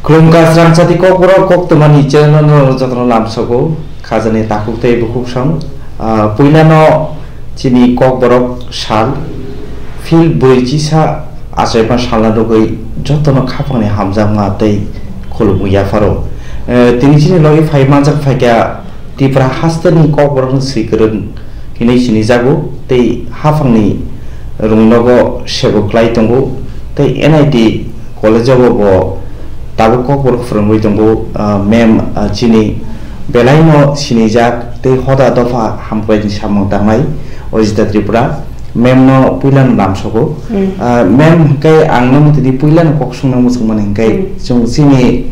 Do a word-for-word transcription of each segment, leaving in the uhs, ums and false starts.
Khulumkha srangchati Kokborok koktwmani channel no jotono lamsogo, khajani takhuk tei bukhuk song. Ah, puilano chini Kokborok sal phil bwrwi chisa achaima salna rwgwi jotono khapangni hamjakma tei khulumung yapharo. Eh, tini chini logi phai manjak phaikha Tripura hasteni Kokborokni swikwrwng hinwi sinijago tei haphangni rungnogo sebo klai tongo tei N I T college-o bo tabuk Kokborok phwrwngwi tongo. Ah, ma'am, ah, chini belaino sinijak tei hoda dopha hamkraini samung tangnai Ojita Tripura. Ma'am no puila no lamsogo. Mm. Ah, ma'am, hingke ang no tini puila no kok songna muchung mani hingke Mm. chwng chini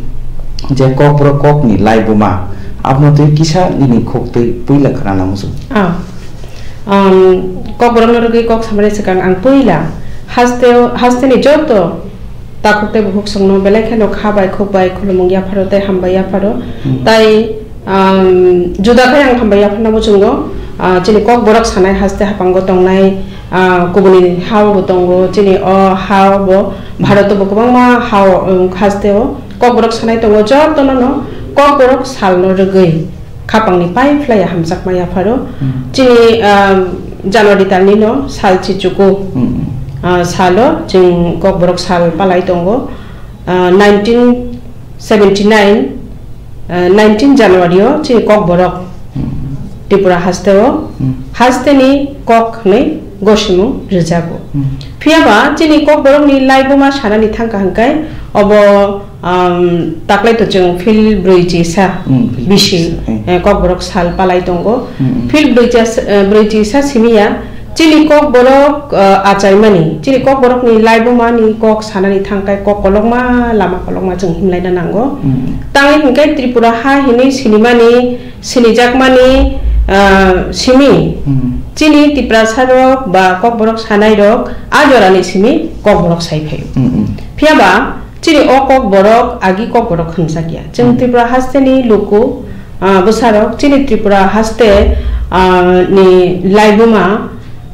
je Kokborok kokni laibuma abono twi kisa nini khok twi puila khwna muchung. Ah. Um, Kokborok no rwgwi kok samani swkang ang puila haste, haste ni joto takhuk tei bukhuk songno belai kheno kha bai khuk bai khulumung yapharo tei hambai yapharo. Hmm. Tai, um, juda khe ang hambai yapharna muchungo, ah, chini Kokborok sanai haste haphango tongnai, ah, kubuni ha bo tongo, chini o ha bo Bharat bo kwbangma ha o, um, haste o Kokborok sanai tongo, jotono no Kokborok salno rwgwi khapangni pai phlai hamjakma yapharo. Hmm. Chini, ah, January talni no sal chichuku, Hmm. ah, salo chwng Kokborok sal palai tongo. Ah, nineteen seventy nine, ah, nineteen January o chini Kokborok Hmm. Tripura haste o Hmm. haste ni kok hwnwi gosimung rwjago. Hmm. Phiyaba chini Kokborok ni laibuma sanani thangkha hwnkhe obo Um, taklai to chwng phil brwi chisa Hmm, phil bisi, brwi chisa, eh. eh, Kokborok sal palai tongo. Hmm, hmm. Phil brwi chas-, eh, brwi chisa simiya, chini Kokborok, eh, achaimani, chini Kokborokni laibumani kok sanani thangkai kok kolokma, lama kolokma chwng himlaina nango. Hmm. Tangwi hwnkhe Tripura ha hinwi sinimani, sinijakmani, ah, simi, Hmm. chini Tiprasarok ba Kokborok sanairok a jorani simi Kokborok sai phaio. Hmm, hmm. Phiyaba, chini o Kokborok agi Kokborok hwnjakya. Chwng Hmm. Tripura hasteni luku, ah, bwsarok chini Tripura haste, ah, ni laibuma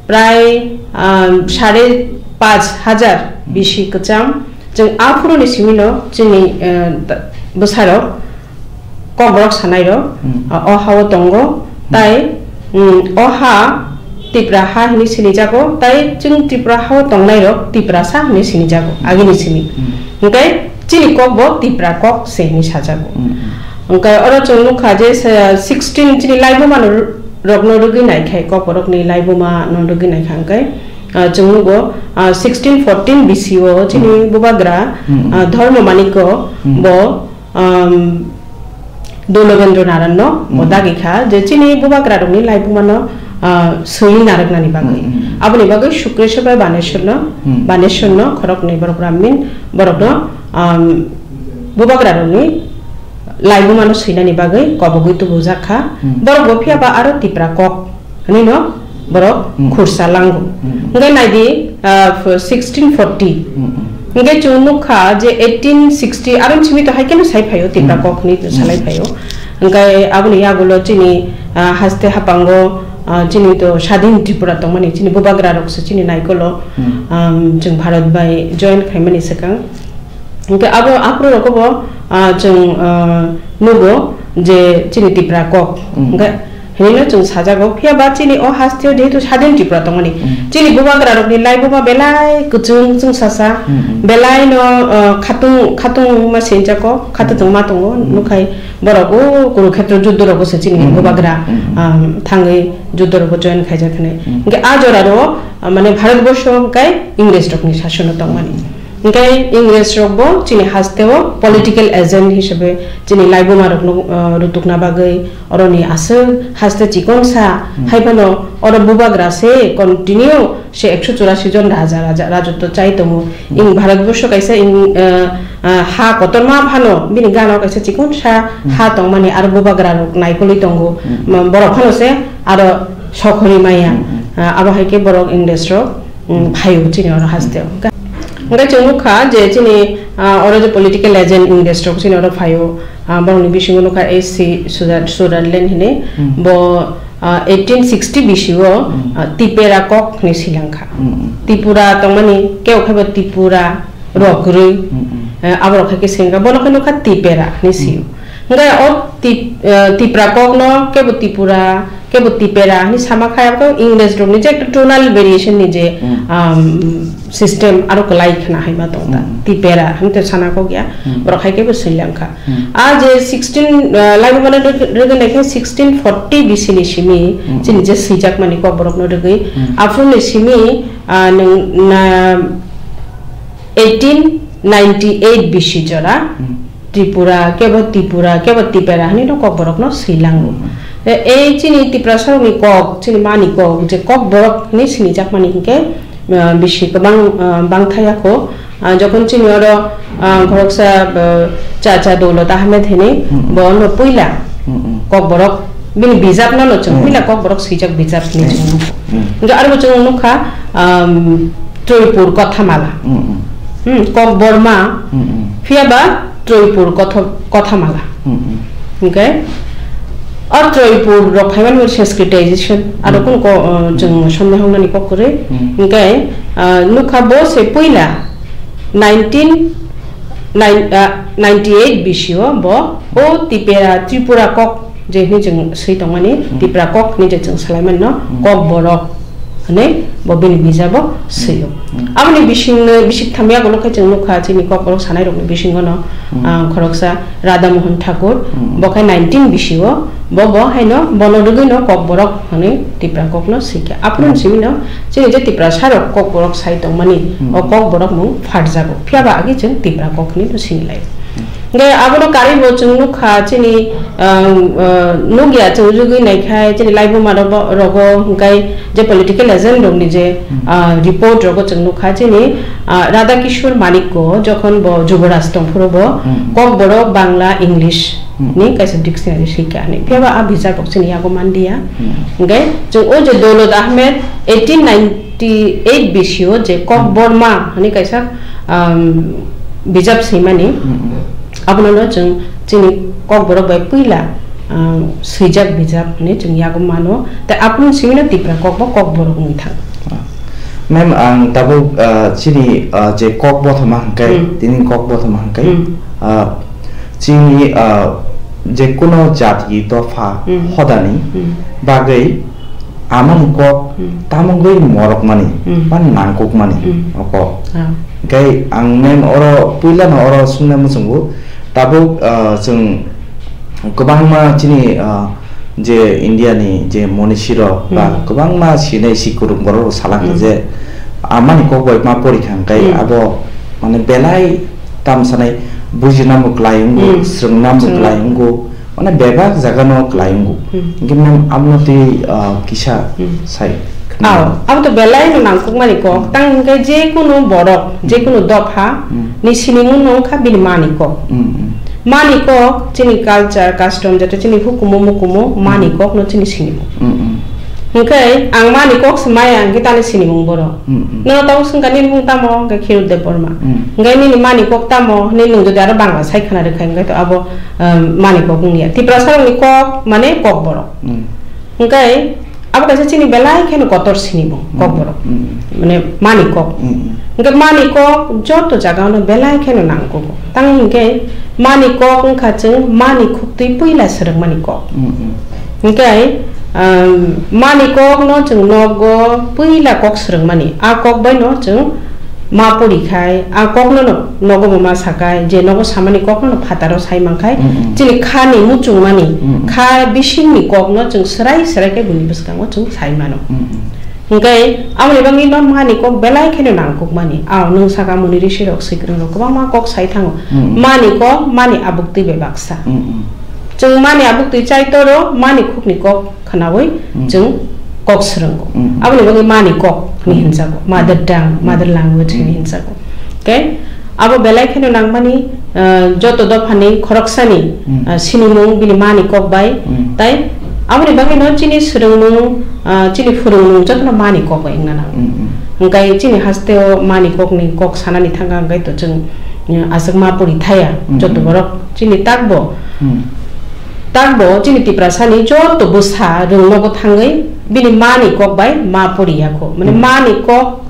prai, ah, sare panch hajar Hmm. bisi kwcham. Chwng aphuruni simino chini, eh, ta-, bwsarok Kokborok sanairok, Hmm. ah, o ha-o tongo. Hmm. Tai, mm, o ha Tipra ha hinwi sinijago, tai chwng Tipra ha-o tongnairok Tiprasa hinwi sinijago, Hmm. agini simi. Hmm. Hwnkhe chini kok bo Tipra kok se hinwi sajago. Hmm, hmm. Hwnkhe oro chwng nukha je se sixteen chini laibuma no rokno rwgwi naikhai, Kokborokni laibuma no rwgwi naikha hwnkhe, ah, chwng nugo, ah, sixteen fourteen B C o chini Hmm. bubagra, Hmm, hmm. ah, Dharma Manikko Hmm. bo, um, Dologendo Naranno Hmm. o dagi kha je chini bubagra rokni laibuma no, ah, swi narwknani bagwi. Hmm, hmm. Aboni bagwi Sukreswar bai Baneswar no, Hmm. Baneswar no khoroknwi borok Brahmin borok no, um, bubagra rokni laibuma no swinani bagwi kobogwi tubujak kha. Hmm. Borok bo phiyaba aro Tipra kok hinwi no borok Hmm. khursa lango. Hmm. Hwnkhe naidi, ah, sixteen forty. Hmm, hmm. Hwnkhe chwng nukha je eighteen sixty, aro simi to hai kheno sai phaio, Tipra Hmm. kok hinwi to Hmm. salai phaio. Hwnkhe aboni yagulo chini, ah, haste hapango, ah, chini to Sadhin Tripura tongmani, chini bubagra rok se chini naikolo, Hmm. um, chwng Bharat bai join khaimani swkang. Hwnkhe abo aphuru rogo bo, ah, chwng, ah, nugo je chini Tipra kok. Hmm. Hwnkhe hinino chwng sajago, phiyaba chini o hasteo jehetu Sadhin Tripura tongmani. Hmm. Chini bubagra rokni laibuma belai kwchwng chwngsasa, Hmm, hmm. belai no, ah, khatung, khatung ma sinjako, khatung Hmm. ma tongo, Hmm. nukhai borok o Kurukshetra juddo rogo se chini Hmm. bubagra, Hmm. ah, thangwi juddo rogo join khaijak hinwi. Hmm. Hwnkhe a jora ro, ah, mane Bharat borsho hwnkhe Ingres rokni sasono tongmani. Hmm. Hwnkhe Ingres rok bo chini haste o political agent hisabe chini laibuma rokno, ah, rutukna bagwi oroni aswk haste chikonsa Hmm. hai phano oro bubagra se continue se ekso churasi jon raja, raja, rajotwo chai tongo. Hmm. Ing Bharat borsho kaisa ing, ah, ah, ha kotorma phano bini gana o kaisa chikonsa Hmm. ha tongmani aro bubagra rok naikolwi tongo. Hmm. Ma-, borok phano se aro sokhorwi maya. Hmm, hmm. Ah, abo hai khe borok Ingres rok um, phaio chini oro haste o. Hwnkhe chwng nukha je chini, ah, oro je political agent English rok chini oro phaio, ah, borokni bisingo nukha A C Suther-, Sutherland hinwi, Hmm. bo, ah, eighteen sixty B C o, Hmm. ah, Tipera kok hinwi swilangkha. Hmm. Tipura tongmani kebo khe bo Tipura rok kwrwi. Hmm. Eh, aborok hai khe se wngkha, bono khe nukha Tipera hinwi sio. Hmm. Hwnkhe o Tip-, eh, Tipra kokno kebo Tipura, kebo Tipera hinwi sama khe, abo English rokni je ekta tonal variation ni je, Hmm. um, system aro kwlai khna hai ma tong ta. Hmm. Tipera hinwi to sana kok ya, Hmm. borok hai khe bo swilangkha. Hmm. A je sixteen, eh, Laibuma no rwgwi, rwgwi naikhe sixteen forty B C ni simi Hmm. chini je swijakmani kokborok no rwgwi, Hmm. aphuru ni simi, ah, nwng na, eighteen ninety eight bisi jora Hmm. Tripura, kebo Tripura, kebo Tipera hinwi no kokborok no swilango. Hmm. E, ei chini Tiprasa rokni kok, chini mani kok, je kokborok hinwi sinijakmani hinkhe, ah, bisi kwbang, ah, bangthaya kho. Ah, jokhon chini oro, ah, khoroksa, ah, Chacha Dolo Ahmed hinwi Hmm. bo no puila Hmm, hmm. kokborok bini bijap no no chwng Hmm. puila kokborok swijak bijap hinwi Hmm. chwng nukha. Hmm. Hinkhe aro bo chwng nukha, um, Troipur Kothamala. Mm, mm. Hmm, Kokborma. Mm, mm. Phiya ba Troipur Kotho-, Kothamala. Mm, mm. Hwnkhe o Troipur rok phaimani bo sensitization, aro Mm. kunu ko, uh, Mm. chwng sonde hongnani kok kwrwi. Mm. Hwnkhe, uh, nukha bo se puila nineteen nine, uh, ninety eight bisio bo o Tipera Tripura kok je hinwi chwng swi tongmani, Hmm. Tipra kok hinwi je chwng salaimani no, Hmm. Kokborok hinwi bo bini bijabo swi-o. Hmm. Aboni bisingno, bisik thamya ulo khe chwng nukha chini Kokborok sanai rokni bisingo no, Hmm. ah, khoroksa Radha Mohan Thakur, Hmm. bo khe nineteen bisio, bo, bo haino bono rwgwi no Kokborok hinwi Tipra kokno swikha. Aphuru Hmm. simi no chini je Tiprasa rok Kokborok sai tongmani, Hmm. o Kokborok mung pharjago. Phiya ba agi chwng Tipra kok hinwi no sini lai. Hwnkhe abono karwi bo chwng nukha chini, um, uh, nukya chwng rwgwi naikhai chini laibuma rogo, rogo hwnkhe je political agent rokni je, Hmm. uh, report rogo chwng nukha chini, uh, Radha Kishore Manikko jokhon bo Juboraj tongphuru bo Hmm. Kokborok Bangla English Hmm. ni kaisa dictionary swikha hinwi. Phiya ba a bijap rok chini yago manliya. Hmm. Hwnkhe chwng o je Dawlot Ahmed eighteen ninety eight bisio je Kokborma hinwi kaisa um, bijap swimani, Mm, mm. abono no chwng chini Kokborok bai puila, um, swijak bijap hinwi chwng yago mano. Tei aphuru simi no Tipra kok bo Kokborok wngwi thang. Ah. Ma'am, ang tabuk, ah, chini, ah, je kok bothoma hwnkhe, Mm. tini kok bothoma hwnkhe, Mm. ah, chini, ah, je kuno jati dopha Mm. hodani Mm. bagwi amani kok Hmm. tamungwi morokmani Hmm. ba nangkukmani Hmm. o kok. Ah. Hwnkhe ang ma'am oro puilano oro sungna muchungo, tabuk, ah, chwng kwbangma chini, ah, je India ni je Monishi rok ba Hmm. kwbangma sinai sikurung borok rok salangkha Hmm. je amani kok bai ma porikha hwnkhe Hmm. abo mane belai tamsanai bujinamo kwlai wngo, Hmm. swrwngnamo Swrwngna. kwlai wngo. Mane bebak jaga no kwlai wngo. Hmm. Hwnkhe ma'am abono twi, ah, kisa Hmm. sai. Aw, abo to belai no nangkukmani kok. Hmm. Tang hwnkhe je kunu borok, Hmm. je kunu dopha Hmm. ni sinimung no wngkha bini mani kok. Hmm, hmm. Mani kok chini culture, custom, jeto chini hukumu mukumu mani Hmm. kok no chini sinimung. Hmm, hmm. Hwnkhe ang mani kok se maya hwnkhe tani sinimung borok. Hmm, hmm. Nono tabuk swngkha nini mung tamo? Hwnkhe Khirut Debbarma. Hmm. Hwnkhe nini mani kok tamo? Hinwi nwng jodi aro Bangla sai khna rwkha hwnkhe to abo, um, mani kok wngya. Tiprasa rokni kok mane Kokborok. Hmm. Hwnkhe abo kaisa chini belai kheno kotor sinimung, Hmm. Kokborok. Hmm. Mane mani kok. Hmm. Hwnkhe mani kok joto jagao no belai kheno nangkugo. Tang hwnkhe mani kok wngkha chwng mani khuktwi puila swrwngmani kok. Hmm, hmm. Hwnkhe, um, mani kok no chwng nogo puila kok swrwngmani. A kok bai no chwng ma pori khai, a kok no no nogo bo ma sa khai, je nogo samani kok no no phataro sai man khai, Mm, mm. chini kha ni muchung mani, Mm, mm. kha bising ni kok no chwng swrai swrai khe bini bwskango chwng sai mano. Mm, mm. Hwnkhe aboni bagwi no mani kok belai kheno nangkuk mani. A nwng saka muni risi rok, swikwrwng rok kwbangma kok sai thango. Mm, mm. Mani kok, mani abuk twi bai baksa. Mm, mm. Chwng mani abuk twi chai toro, mani khukni kok khnaui Mm. chwng kok swrwngo. Mm. Aboni bagwi mani kok hinwi Mm. hinjago, mother tongue, Mm. mother language hinwi Mm. hinjago. Khe abo belai kheno nangmani, ah, joto dophani khoroksani, Mm. ah, sinimung bini mani kok bai. Mm. Tai aboni bagwino chini swrwngmung, ah, chini phwrwngmung jotono mani kok bai wngna nango. Mm, mm. Hwnkhe chini hasteo mani kokni kok sanani thangkha, hwnkhe to chwng, ah, aswk ma pori thaya, Mm, joto mm. borok chini takbo. Mm. Takbo chini Tiprasani joto bwsa rwngnogo thangwi bini mani kok bai ma poriya kho. Mane Hmm. mani kok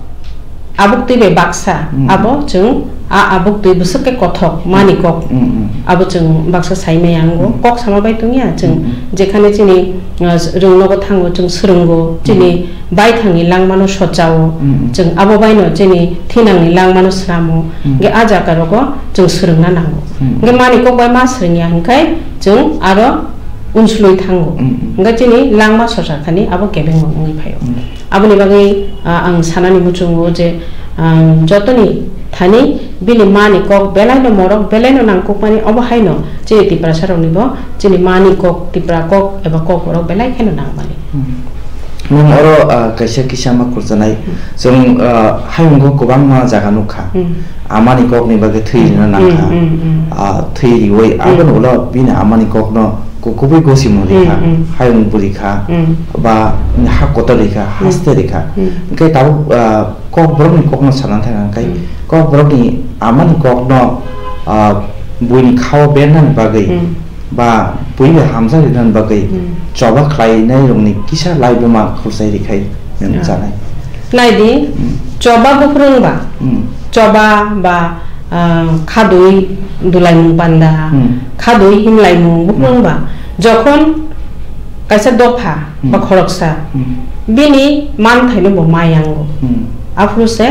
abuk twi bai baksa, Hmm. abo chwng a abuk twi bwswk khe kothok mani kok. Mm, mm. Abo chwng baksa sai maya wngo. Mm. Kok sama bai tongya chwng, mm, mm, jekhane chini, uh, rwng nogo thango chwng swrwngo, mm, chini baithangni langmano sochao, mm, mm, chwng abo baino chini thinangni langmano snamo. Mm. Hwnkhe a jagarogo chwng swrwngna nango. Mm. Hwnkhe mani kok bai ma swrwngya hwnkhe chwng aro unsulwi thango. Mm, mm. Hwnkhe chini langma socha thani abo kebengma wngwi phaio. Mm. Aboni bagwi, ah, ang sanani muchungo je, ah, jotoni thani bini mani kok belaino morok, belaino nangkukmani, obo haino chini Tiprasaroknibo chini mani kok, Tipra kok eba kok borok belai kheno nangmani. Hmm. Nwng oro, ah, kaisa kisa ma khurjanai. Hmm. Chwng, ah, hayungo kwbangma jaga nukha. Hmm. Amani kokni bagwi thwi rwna nangkha. Hmm, hmm, hmm. Ah, thwi riwi, hmm, aboni ulo bini amani kokno ku-, kubui gosimung rikha, hmm, hmm, hayung bwrikha, hmm, ba ha kotor rikha, hmm, haste rikha. Hmm. Hwnkhe tabuk, ah, kokborokni kokno sana thangkha, hwnkhe, hmm, kokborokni amani kokno, ah, buini khao bernani bagwi, hmm, ba bui bai hamjak rinani bagwi, hmm, choba khlainairokni kisa laibuma khurchai rikhai nwng, hmm, chanai. Naidi, hmm, choba buphuru wngba, hmm, choba ba, ah, khadui dulaimung panda, hmm, khadui himlaimung buphuru, hmm, wngba, jokhon kaisa dopha ba, hmm, khoroksa, hmm, bini manthaino bo mayango. Hmm. Aphuru se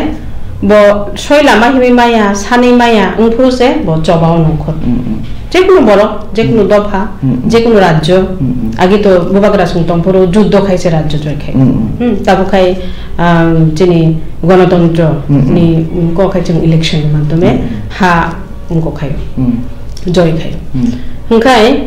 bo soi lama himwi maya, sanwi maya, wngphuru se bo chobao nongkhor. Hmm, hmm. Jekunu borok, jekunu, hmm, dopha, hmm, hmm, jekunu rajyo, hmm, hmm, agi to bubagra song tongphuru juddo khai se rajyo joi khai. Hmm, hmm. Hmm, tabuk khai, um, chini gonotontro, hmm, hmm, ni, um, kok khai chwng election ni madhyome, hmm, hmm, ha wngkok khaio, hmm, joi khaio. Hmm. Hwnkhe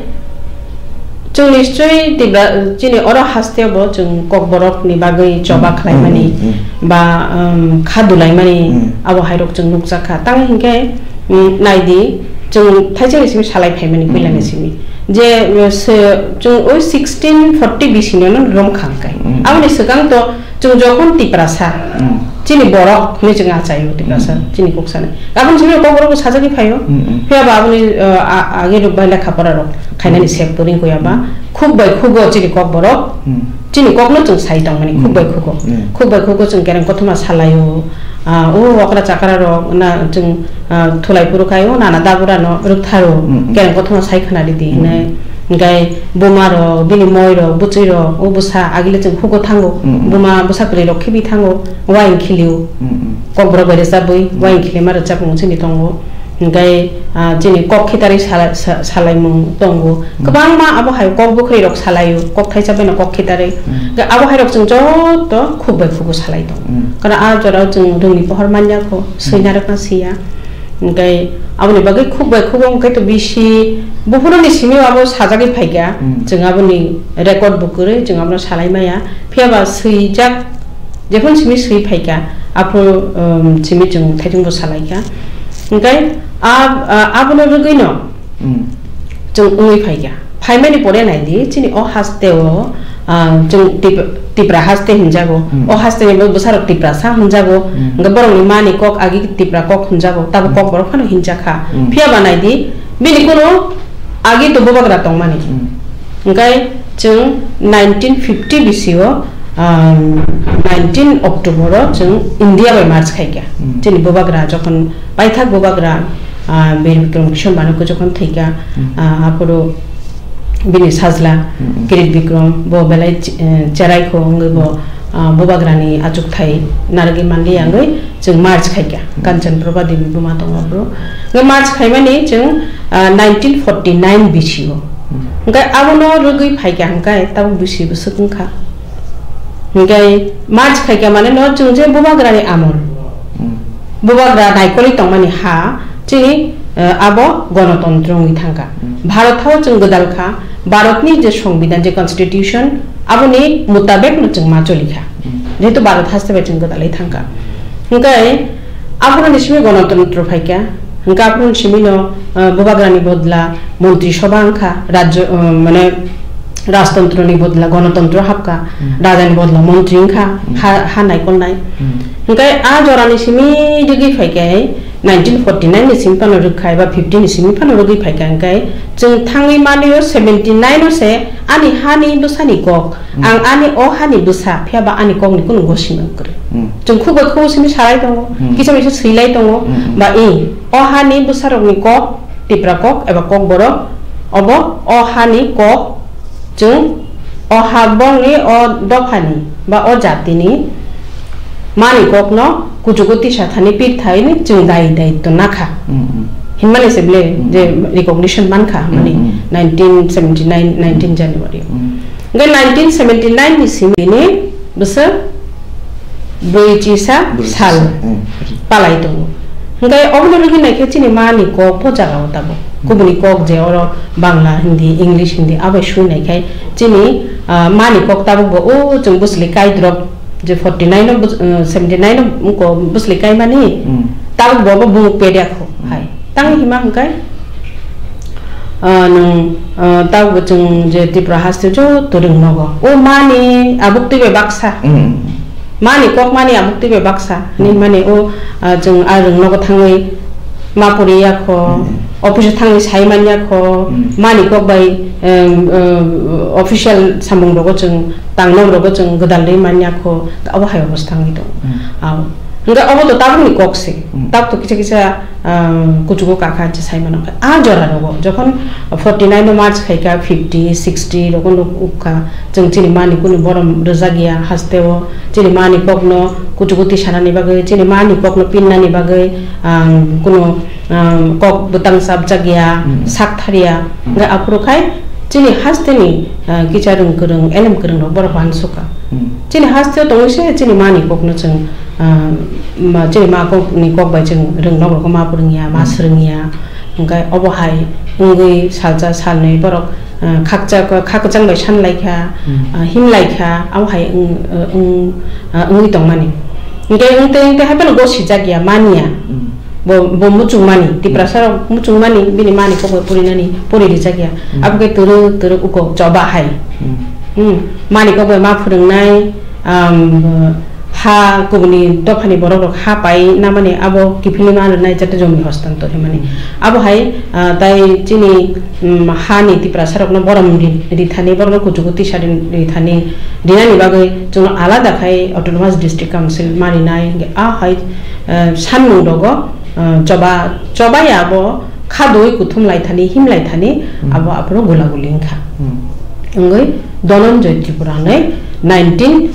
chwng nischoi Tipra, chini oro hasteo bo chwng kokborokni bagwi choba, hmm, khlaimani, hmm, hmm, ba, um, kha dulaimani, hmm, abo hairok chwng nukjakha. Tamo hinkhe, um, naidi, chwng thaisani simi salai phaimani, hmm, puilani, hmm, simi. Je, um, se, chwng oi sixteen forty bisingno no romkha hwnkhe. Hmm. Aboni swkang to chwng jokhon Tiprasa, hmm, chini borok hinwi chwng achaio Tiprasa, hmm, chini kok sanai. Aboni simi kokborok bo sajagwi phaio. Hmm, hmm. Phiya ba aboni, uh, a-, agi rok bai lekha pora rok khainani, hmm, sep pori wngkha ba. Hmm. Khuk bai khugo chini kokborok. Hmm. Chini kokno chwng sai tongmani khuk, hmm, bai khugo. Hmm. Khuk bai khugo chwng kereng kothoma salaio. Ah, o okra chakra rok na chwng, ah, thulai phuru khai o nana dabura no rwktharo. Hmm, hmm. Kereng kothoma sai khna ridi, hmm, hinwi. Hwnkhe buma rok, bini moi rok, bwchwi rok, o bwsa agile chwng hugo thango. Mm, mm. Buma bwsa kwrwi rok khibi thango, waing khilio. Mm, mm. Kokborok bai rwchabwi, mm, waing khilima rwchapmung chini tongo. Hwnkhe, ah, chini kok khitarwi sala-, sa-, salaimung tongo. Mm. Kwbangma abo hai kok bwkhwrwi rok salaio, kok thaisa bai no kok khitarwi. Mm. Hwnkhe abo hai rok chwng joto khuk bai khugo salai tongo. Mm. Karon a jorao chwng rwngni pohor manya kho, mm, swina rwkna siya. Hwnkhe aboni bagwi khuk bai khugo hwnkhe to bisi buphuruni simi abo sajagwi phaikha. Hmm. Chwng aboni record bo kwrwi, chwng abono salai maya. Phiya ba swijak, jephuru simi swi phaikha, aphuru, um, simi chwng thaithung bo salaikha. Hwnkhe a, a, abono rwgwino, hmm, chwng wngwi phaikha. Phaimani pore naidi, chini o hasteo, ah, chwng Tip-, Tipra haste hinjago. Hmm. O hasteni bo bwsarok Tiprasa hinjago. Hmm. Hwnkhe borokni mani kok agi Tipra kok hinjago, tabuk, hmm, kok borok phano hinjakha. Hmm. Phiya ba naidi, bini kunu agi to bubagra tongmani. Hmm. Hwnkhe chwng nineteen fifty bisio, um, nineteen October o chwng India bai march khaikha. Hmm. Chini bubagra jokhon paithak bubagra, ah, Bir Bikram Kishore Manikya jokhon thwikha, hmm, ah, aphuru bini sajla, hmm, Kirit Bikram bo belai ch-, eh, cherai kho wngwi bo, ah, bubagrani achukthai narwgwi manliya wngwi chwng march khaikha. Hmm. Kanchan Prabha Devi buma tongo aphuru. Hwnkhe march khaimani chwng, ah, nineteen forty nine bisio. Hmm. Hwnkhe abono rwgwi phaikha hwnkhe tabuk bisi bwswk wngkha. Hwnkhe march khaikha mane no chwng je bubagrani amol. Hmm. Bubagra naikolwi tongmani ha chini, eh, abo gonotontro wngwi thangkha. Hmm. Bharat hao chwng gwdal kha, Bharatni je songbidan, je constitution, aboni mutabek no chwng ma choli kha. Hmm. Jehetu Bharat haste bai chwng gwdalwi thangkha. Hwnkhe aphuru ni simi gonotontro phaikha. Hwnkhe aphuru ni simi no, eh, bubagrani bodla montri sobha wngkha, rajyo, eh, mane rajtontro ni bodla gonotontro hapkha, hmm, rajani bodla montri wngkha, hmm, ha, ha naikolnai. Hmm. Hwnkhe a jorani simi rwgwi phaikhe, Nineteen forty nine ni simi phano rwkha eba fifty ni simi phano rwgwi phaikha, hwnkhe chwng thangwi manlio seventy nine o se ani hani bwsani kok, Hmm. ang ani o hani bwsa, phiya ba ani kokni kunu gosi man kwrwi. Hmm. Chwng khuk bai khuk simi salai tongo, Hmm. kisa misa swilai tongo, Hmm, hmm. ba i o hani bwsarokni kok, Tipra kok eba kokborok, obo o hani kok, chwng o ha bongni, o dophani ba o jatini mani kokno kuchugo tisa thani pir thaini chwng dai dai to nakha. Mm, mm. Hinmani se ble Mm, je mm. recognition mankha, mani Mm, mm. nineteen seventy nine, nineteen January. Mm. Hwnkhe nineteen seventy nine ni simi ni bwswk brwi chisa Brwi sal chisa, mm. palai tongo. Hwnkhe obono rwgwi naikhe chini mani kok bo jaga o tabuk. Mm. Kubuni kok je oro Bangla, Hindi, English, Hindi abai sui naikhai chini, ah, mani kok tabuk bo o chwng bwsli kai drop je forty nine o bwch-, ah, seventy nine o ko bwsli kai mani Mm. tabuk bo bo bumuk pedya kho Mm. hai. Tang hima hwnkhe Ah, nwng, ah, tabuk chwng je Tripura haste joto rwng nogo. O mani abuk twi bai baksa. Mm. Mani kok mani abuk twi bai baksa. Hinwi Mm. mani o, ah, chwng a rwng nogo thangwi ma puri ya kho, Mm. office o thangwi sai man ya kho, Mm. mani kok bai, em, eh, official samung rogo chwng tang nok rogo chwng gwdal rwi man ya kho, abo hai obosta wngwi tongo. Mm. Ah, hwnkhe obo to tabukni kok se. Mm. Tabuk to kisa kisa ah, kuchugo kakha hinwi sai mano. A jora rogo jokhon forty nine o March khaikha, fifty, sixty rogo nuk ukha, chwng chini mani kunu borom rwjak ya haste o, chini mani kokno kuchugo tisanani bagwi, chini mani kokno pinnani bagwi, ah, kunu, ah, kok bwtang chapjak ya, Mm. sak thar ya. Mm. Hwnkhe aphuru khai chini hasteni, ah, kicha rwng kwrwng, elem kwrwng rok borok uansukha. Mm. Chini haste o tongwi se chini mani kokno chwng, ah, ma, chini ma kok ni kok bai chwng rwng nok rok ma phrwng ya, ma Hmm. swrwng ya. Hwnkhe obo hai wngwi salsa salnwi borok, ah, khakcha, khakchang bai san lai kha, Hmm. ah, him lai kha, abo hai wng, ah, wng, ah, wngwi tong mani. Hwnkhe wng tei, wng tei hai phano gosijak ya, man ya. Hmm. Bo, bo muchung mani, Tiprasa rok muchung mani, bini mani kok bai pori nani, pori rijak ya. Hmm. Abo khe twrwk, twrwk uko choba hai. Hmm. Hmm. Mani kok bai ma phrwng nai, um, ha kubuni dophani borok rok ha pai na mani abo kiphilwi ma rwnai jate jomi hostantor himani. Hmm. Abo hai, ah, tai chini, um, ha ni Tiprasa rok no borom ri-, rithani, borok no kuchugo tisa ri-, rithani, rinani bagwi chwng alada khai Autonomous District Council ma rinai, hwnkhe a hai, ah, sanmung rogo, ah, choba, choba ya abo khadui kuthum lai thani, him lai thani, Hmm. abo aphuru gula guli wngkha. Hmm. Wngwi Dhananjay Tripura hwnwi nineteen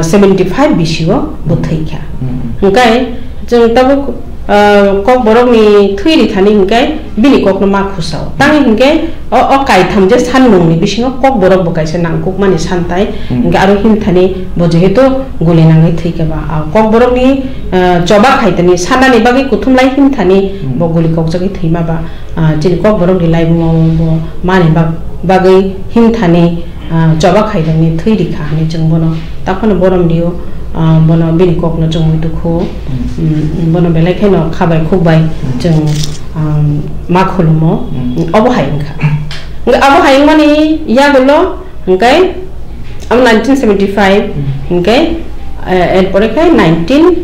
seventy five bisi o bo Hmm. thwi kha. Hmm. Hwnkhe chwng tabuk, ah, kokborok ni thwi ri thani hwnkhe bini kok no ma khusa o. Tangwi hwnkhe o, o kaitham je sanmung ni bisingo kokborok bo kaisa nangkuk mani san tai. Hmm. Hwnkhe aro him thani bo jehetu guli nangwi thwi kha ba, ah, kokborok ni, ah, choba khai thani sanani bagwi kuthum lai him thani Hmm. bo guli kokjagwi thwi ma ba. Ah, chini kokborok ni laibuma o bo mani bag-, bagwi him thani, ah, choba khaidani thwi rikha hinwi chwng bono takhano borom rio, ah, bono bini kokno chumui tukhu. Mm, bono belai kheno khabai khukbai chwng, ah, ma khulumo. Mm. Obo hai wngkha. Hwnkhe abo hai wngmani yagulo Hwnkhe, abo nineteen seventy five, hwnkhe, eh, erpore khe nineteen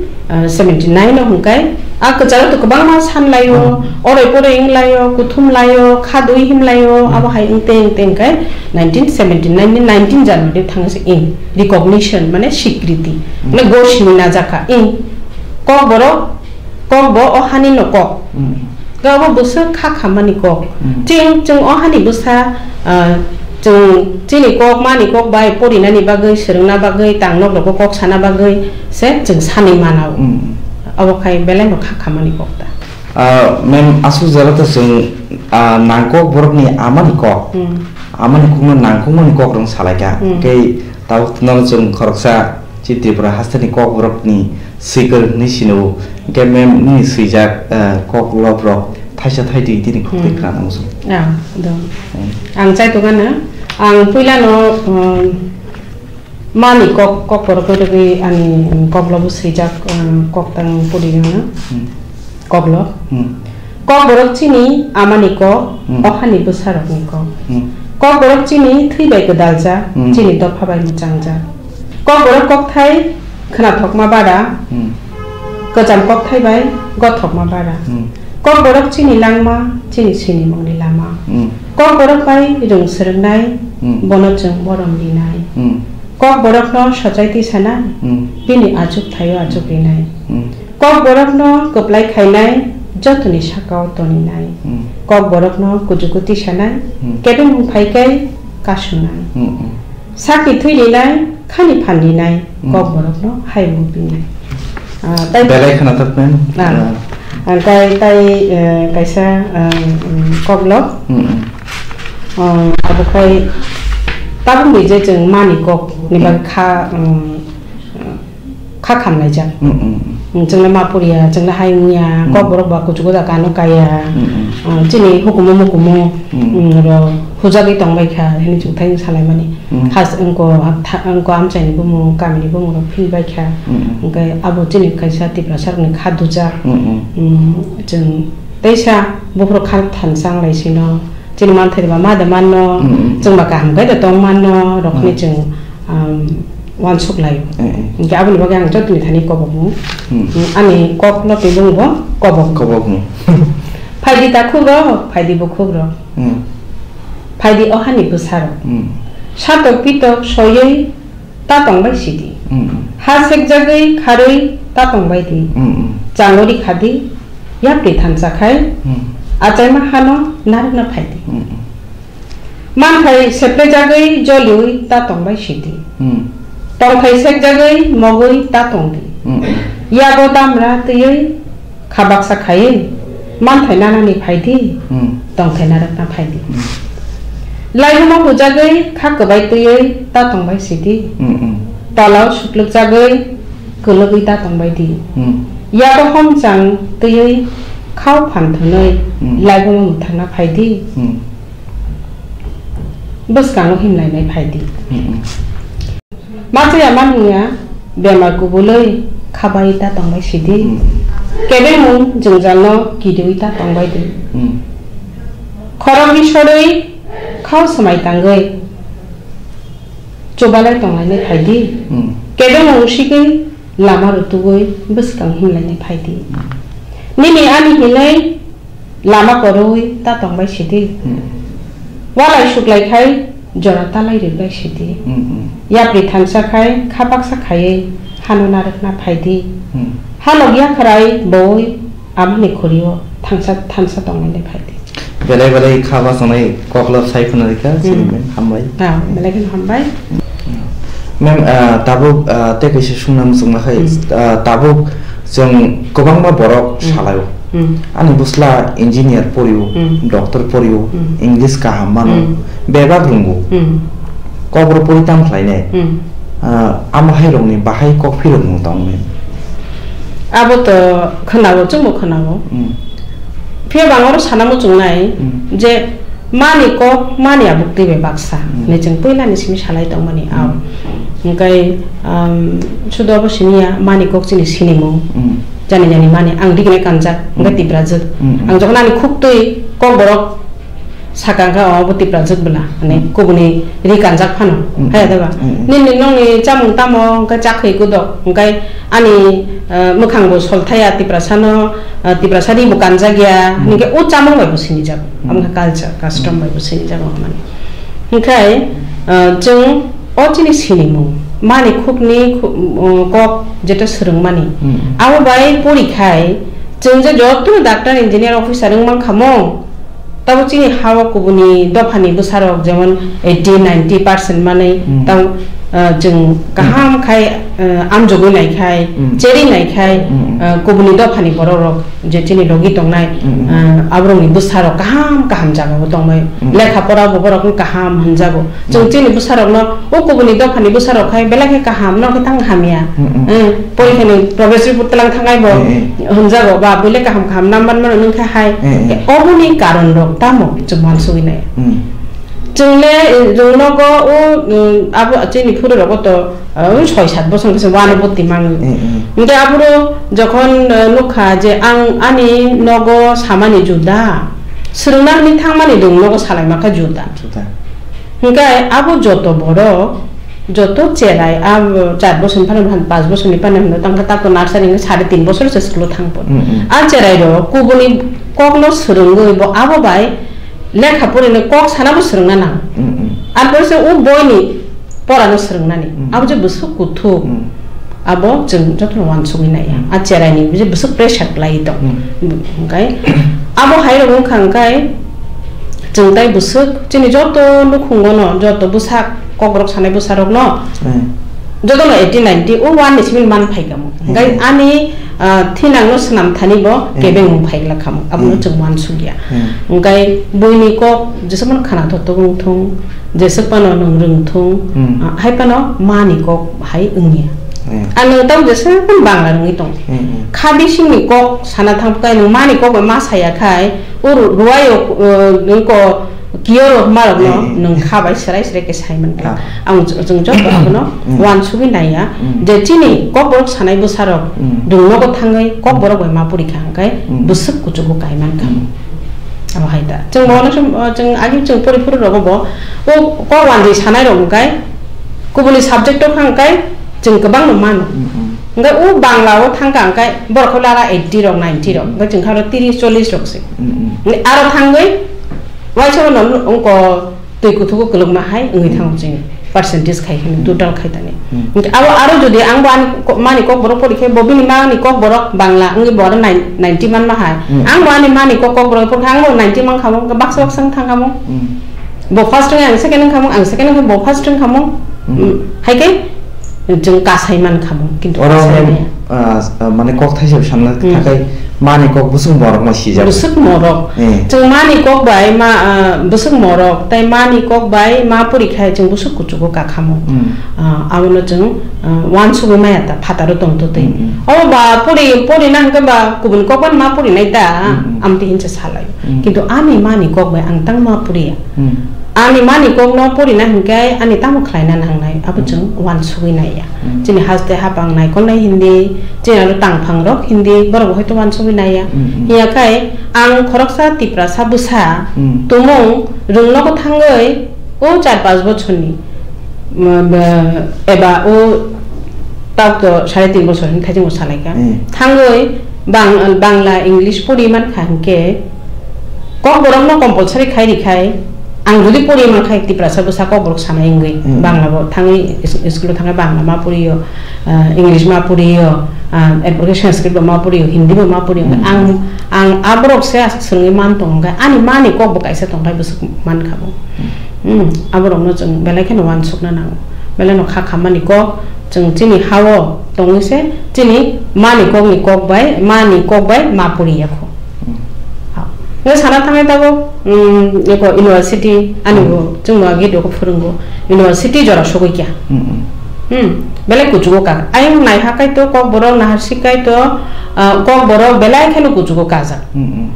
seventy nine o hwnkhe, a kwcharo to kwbangma san laio, oroi poroi wng laio, kuthum laio, khadui him laio, abo hai wngte wngte hwnkhe nineteen seventy nine ni nineteen January thangse in recognition, mane sikriti, mane gosini najakha in kokborok, kokbo o hani no kok. Ga obo bwswk kha khammani kok. Mm. Chwng, chwng o hani bwsa, ah, chwng chini kok, mani kok bai porinani bagwi, swrwngna bagwi, tangnok rogo kok sana bagwi se chwng sanwi mano. Mm. Obo khai belai no kha khammani kok ta. Ah, ma'am, aswk jora to chwng, ah, nangkok borokni amani kok. Mm. Amani kokno nangkukmani kok rwng salai kha. Mm. Tei tabuk no chwng khoroksa chi Tripura hasteni kok borokni swikar hinwi sino. Hwnkhe ma'am nini swijak, eh, kok lob rok thaisa thaitwi tini khuk twi Hmm. khna nang muchung. Ah, do. Hmm. Ang chai tongano, ang puila no, um, mani kok, kok borok rwgwi ani kok lobo swijak, um, kok tang puri rwno. Hmm. Kok lo. Hmm. Kok borok chini amani kok, Hmm. o hani bwsa rokni kok. Hmm. Kok borok chini thwi bai gwdaljak, Hmm. chini dopha bai mwchangjak. Kok borok kokthai khnathokma bada. Hmm. Kwcham kokthai bai gothokma bara. Hmm. Kokborok chini langma, chini sinimungni lama. Hmm. Kokborok bai rwng swrwngnai, Hmm. bono chwng borom rinai. Hmm. Kokborokno sochai tisanai, Hmm. bini achuk thaio achuk rinai. Hmm. Kokborokno kwplai khainai, jotoni sakao toninai. Hmm. Kokborokno kuchuku tisanai, Hmm. kebengmung phaikai kasunai. Hmm, hmm. Sakni thwi rinai, khani phan rinai, Hmm. kokborokno hayung pinai. Ah, tai Belai khwnathok, ma'am. Ah, Ah. ah, tai, tai, eh, kaisa, ah, um, koklok. Hmm, hmm. Ah, abo khai tabukni je chwng mani kok ni Hmm. bagwi kha, um, kha khamlaijak. Mm, mm, mm. Chwngno ma poriya, chwngno hai wngya, Mm. kokborok ba kuchugo da kano kaya. Mm, mm. Ah, chini hukumu mukumu, Mm. mm, ro hujagwi tongbaikha, hini chwngthai salaimani. Mm. Khas wngko, tha-, wngko amchaini bumung, kamini bumung rok philbaikha. Mm, mm. Hwnkhe abo chini kaisa Tiprasa rokni kha dujak. Mm, mm. Mm, chwng teisa buphuru kha thansa wnglaisino. Chini manthai ba ma da manno, Mm, mm. chwng ba kaham khe da tong manno, rokni Mm. chwng, um, uansuk laio. Mm, mm. Hwnkhe aboni bagwi ang jotoni thani kobokmung. Mm. Mm, ani kokno twi bung bo kobok. Kobokmung. Phaidi takhuk rok, phaidi bukhuk rok. Mm. Phaidi o hani bwsa rok. Mm. Satok pitok soywi ta tongbai sidi. Mm, mm. Ha sekjagwi kharwi ta tongbai di. Mm, mm. Changori khadi, yapri thansa khai, Mm. achaima hano narwkna phaidi. Mm, mm. Manthai seplejagwi joliwi ta tongbai sidi. Mm. Tongthai sekjagwi mogwi ta tongdi. Mm, mm. Yago damra twiwi kha baksa khaiwi manthai nanani phaidi, Mm. tongthai narwkna phaidi. Mm. Laibuma hujagwi kha kwbai twiwi ta tongbai sidi. Mm, mm. Tolao suklukjagwi kwlwgwi ta tongbai di. Mm. Yago homchang twiwi khao phan thwnwi Mm. laibuma mwthangna phaidi. Mm. Bwskango himlainai phaidi. Mm, mm. Machaya manwngya bemar kubulwi khabai ta tongbai sidi. Mm. Kebengmung jwngjalno kidiwi ta tongbai di. Mm. Khorokni sorwi khao swmai tangwi chubalai tonglainai phaidi. Mm. Kebengmung usigwi lama rutugwi bwskang himlainai phaidi. Mm. Nini ani hinwi lama kwrwi ta tongbai sidi. Hmm. Walai suklai khai jora talai rwbai sidi. Hmm, hmm. Yapri thansa khai kha baksa khaiwi hano narwkna phaidi. Hmm. Halok yakhrai boi amani khorio thansa, thansa tonglainai phaidi. Belai belai kha basanai koklop sai phano rikha, Hmm. sini men hambai. Ah, belai kheno hambai. Ma'am, ah, tabuk, ah, tei kaisa sungna muchungma khai, Hmm. ah, tabuk chwng kwbangma borok Hmm. salaio. Hmm. Ani bwsla engineer porio, Hmm. doctor porio, Hmm. English kaham mano, Hmm. bebak rwngo. Hmm. Kokborok pori tamo khlainai. Hmm. Ah, amo hai rokni bahai kok phirokmung tong ma'am. Abo to khwnao, chwngbo khwnao. Hmm. Phiya bang oro sana muchungnai Hmm. je mani kok, mani abuk twi bai baksa Hmm. hinwi chwng puila ni simi salai tongmani Hmm. ao. Hwnkhe, um, sudo abo simi ya, mani kok chini sinimung. Hmm. Jani jani mani, ang diginai kanjak, hwnkhe Hmm. Tiprajwk. Hmm, hmm. Ang jokhon ani khuk twi kokborok saka hwnkhe, o bo Tiprajwk bwla, mane Hmm. kubuni ri kanjak phano, Hmm. haya da ba? Hmm, hmm. Nini nokni chamung tamo, hwnkhe chakhwi kudok, hwnkhe ani, uh, mwkhang bo sol thaya Tiprasano, uh, Tiprasa ri bo kanjak ya, Hmm. hwnkhe o chamung bai bo sinijago, Hmm. amo khe culture, custom Hmm. bai bo sinijago hinmani. Hwnkhe, uh, chwng o chini sinimung, mani khukni khu-, uh, kok jeto swrwngmani, Hmm. abo bai porikhai chwng je jotono doctor, engineer, officer wng mankha mo, Tabo chini ha-o kubuni dophani bwsarok jemon eighty, ninety percent manwi Hmm. tamo, ah, chwng Hmm. kaham khai, ah, amjogwi naikhai, Hmm. cheri naikhai, Hmm. ah, kubuni dophani borokrok je chini logi tongnai, Hmm. ah, aborokni bwsarok kaham kaham jagao tongbai. Hmm. Lekha porabo borok wng kaham hwnjago. Chwng Hmm. chini bwsarokno o kubuni dophani bwsarok khai belai khe kaham, no khe tang hamya. Hmm, hmm. Hmm, porikhani progress report twlang thangnai bo Hmm, hmm. hwnjago, ba buile kaham kaham number mano nung khe hai. Hmm, hmm. Oboni karon rok tamo chwng uansugwi nai. Hmm. Chwng le, eh, chwng nogo o, um, abo chini phuru rogo to, uh, soi sat bosong khe se uanuboti mangwi. Hmm, hmm. Hwnkhe aphuru jokhon, uh, nukha je ang ani nogo samani juda, swrwngna hwnwi thangmani nwng nogo salai mankha juda. Juda. Hwnkhe abo joto borok Joto cherai, a, char bosorni phano, phan, panch bosorni phano hwnwi tangkha, tato nursery hwnwi sare tin bosor se school-o thang phuru. Mm, mm. A cherai rok kubuni kokno swrwngwi bo abo bai lekha porinai kok sanabo swrwngna nango. Mm, mm. Arpore se o boini porano swrwngnani. Mm. Abo je bwswk kuthuk, Mm. abo chwng jotono uansugwi naiya. Mm. A cheraini je bwswk pressure kwlai tong. Mm. Hwnkhe abo hai rok wngkha hwnkhe chwng tai bwswk chini joto nukhungono, joto bwsa kokborok sanai bwsarokno Mm. jotono eighty ninety o one ni simi man phaikamo. Mm. Hwnkhe ani, ah, thinangno swnam thani bo Mm. kebengmung phaiglak kamo. Abono Mm. chwng uansukya. Mm. Hwnkhe buini kok jesaphano khanathok wngthung, jeswk phano nwng rwngthung, Hmm. ah, hai phano mani kok hai wngya. Hmm. Ang nwng tamo jeswk phano Bangla rwngwi tong. Hmm, hmm. Kha bisingni kok sana thang khe nwng mani kok bai ma saya khai, o ru-, ruwai o, uh, nwng ko kiyor o hma rok no Hmm, hmm. nwng kha bai serai serai khe sai man khe. Ah. Ang ch-, chwng joto abono Hmm. uansugwi naiya Hmm. je chini kokborok sanai bwsarok Hmm. rwng nogo thangwi kokborok bai ma puri kha hwnkhe Hmm. bwswk kuchugo kai man kha. Hmm. Abo hai da. Chwng bo onek som-, o, chwng agi chwng pori phuru rogo bo. O kok uanjwi sanai rok hwnkhe, kubuni subject o kha hwnkhe, chwng kwbangno mano. Mm, mm. Hwnkhe o Bangla o thangkha hwnkhe, borok khe lara eighty rok, ninety rok. Mm. Hwnkhe chwng kha aro tris, chollish rok se. Mm, mm. Hwnkhe aro thangwi, waisa no wngko twi kuthugo kwlwkma hai wngwi thango Mm. chini. Percentage khai hwnwi Hmm. total khai tani. Hmm. Abo aro jodi ang bo ani ko-, mani kokborok pori khe bo bini mani kokborok Bangla wngwi bo aro nine-, ninety man ma hai. Hmm. Ang bo ani mani kok-, kokborok pori khe ang bo ninety man khamung, baksa baksa wng thang khamung. Hmm. Bo first wngwi ang second wng khamung, ang second wngwi bo first wng khamung. Hmm. Hmm. Hai khe chwng kasai man khamung, kintu Oro kasai mem-, maya. Ah, ah, mane kok thaisa samna Hmm. thakai mani kok bwswk morok ma sijak. Bwswk morok. Eh. Chwng mani kok bai ma, ah, bwswk morok, tei mani kok bai ma puri khai chwng bwswk kuchugo kakhamo. Hmm. Ah, abono chwng, ah, uansugwi maya ta, phataro tongtwtwi. Hmm, hmm. Obo ba puri, puri na hwnkhe ba kubun kok bai ma puri nai ta, Hmm, hmm. amtwi hinsa salai. Hmm. Kintu ani mani kok bai ang tang ma puriya. Hmm. Ani mani kokno purina hinkhe ani tamo khlaina nangnai, abo Hmm. chwng uansugwi naiya. Hmm. Chini haste hapang naikolnai hindi, chini aro tangphangrok hindi, borok hoito uansugwi naiya. Hmm, hmm. Hiya khai ang khoroksa Tiprasa bwsa Hmm. tumung rwngnogo thangwi o char panch bochorni, mm, ba, eba o Tabuk to sare tin bochor hinwi thaichung bo salaikha. Hmm. Thangwi Bang-, Bangla, English pori mankha hinkhe kokborokno compulsory khai rikhai, ang jodi pori mankha Tiprasa bwsa kokborok sanai wngwi, Hmm. Bangla bo thangwi is-, school-o thangwi Bangla ma poriyo, ah, English ma poriyo, ah, erpor khe Sanskrit bo ma poriyo, Hindi bo ma poriyo. Hmm. Ang, ang aborok se aswk swrwngwi man tongo, ani mani kokbo kaisa tongkhai bwswk mankha bo. Hmm. Hmm, aborokno chwng belai kheno uansukna nango. Belai no kha khammani kok, chwng chini ha-o tongwi se, chini mani kokni kok bai, mani kok bai ma poriya kho. Hmm. Ha. Nge sana thangnai tabuk, hmm, eko university, ani Hmm. bo, chwng bo agi doko phwrwngo. University jora sogwi kya. Hmm, hmm. Hmm, belai kuchugo ka. Ayang naiha kai to, kokborok naharsi kai to, ah, kokborok belai kheno kuchugo kajak. Hmm, hmm.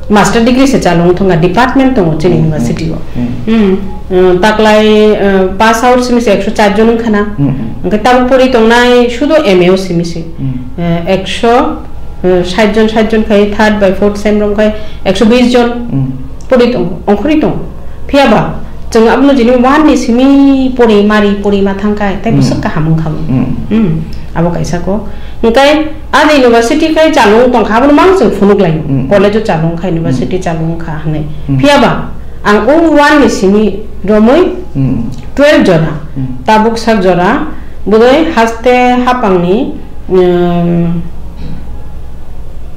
Master degree se chalung thunga department tongo chini Hmm, university o. Hmm, hmm. Hmm, uh, taklai, uh, pass out simi se ekso char jon wngkha na. Hmm, hmm. Hwnkhe tabuk pori tongnai sudo M A o simi se. Hmm. Uh, ekso, uh, sait jon, sait jon khai third bai fourth sem rok khai ekso bis jon Hmm. pori tongo, ongkhorwi tongo. Phiya ba chwng abono jini one ni simi pori mari pori ma thang khai, tei Hmm. bwswk kaham wngkha bo. Hmm. Hmm, abo kaisa kok. Hwnkhe a university khai chalung tongkha, abono mang chwng phunuk laio. Hmm. College o chalung kha, university Hmm. chalung kha hwnwi. Hmm. Phiya ba ang o one ni simi romwi Hmm. twelve jora. Hmm. Tabuk sak jora, budai haste hapangni, um,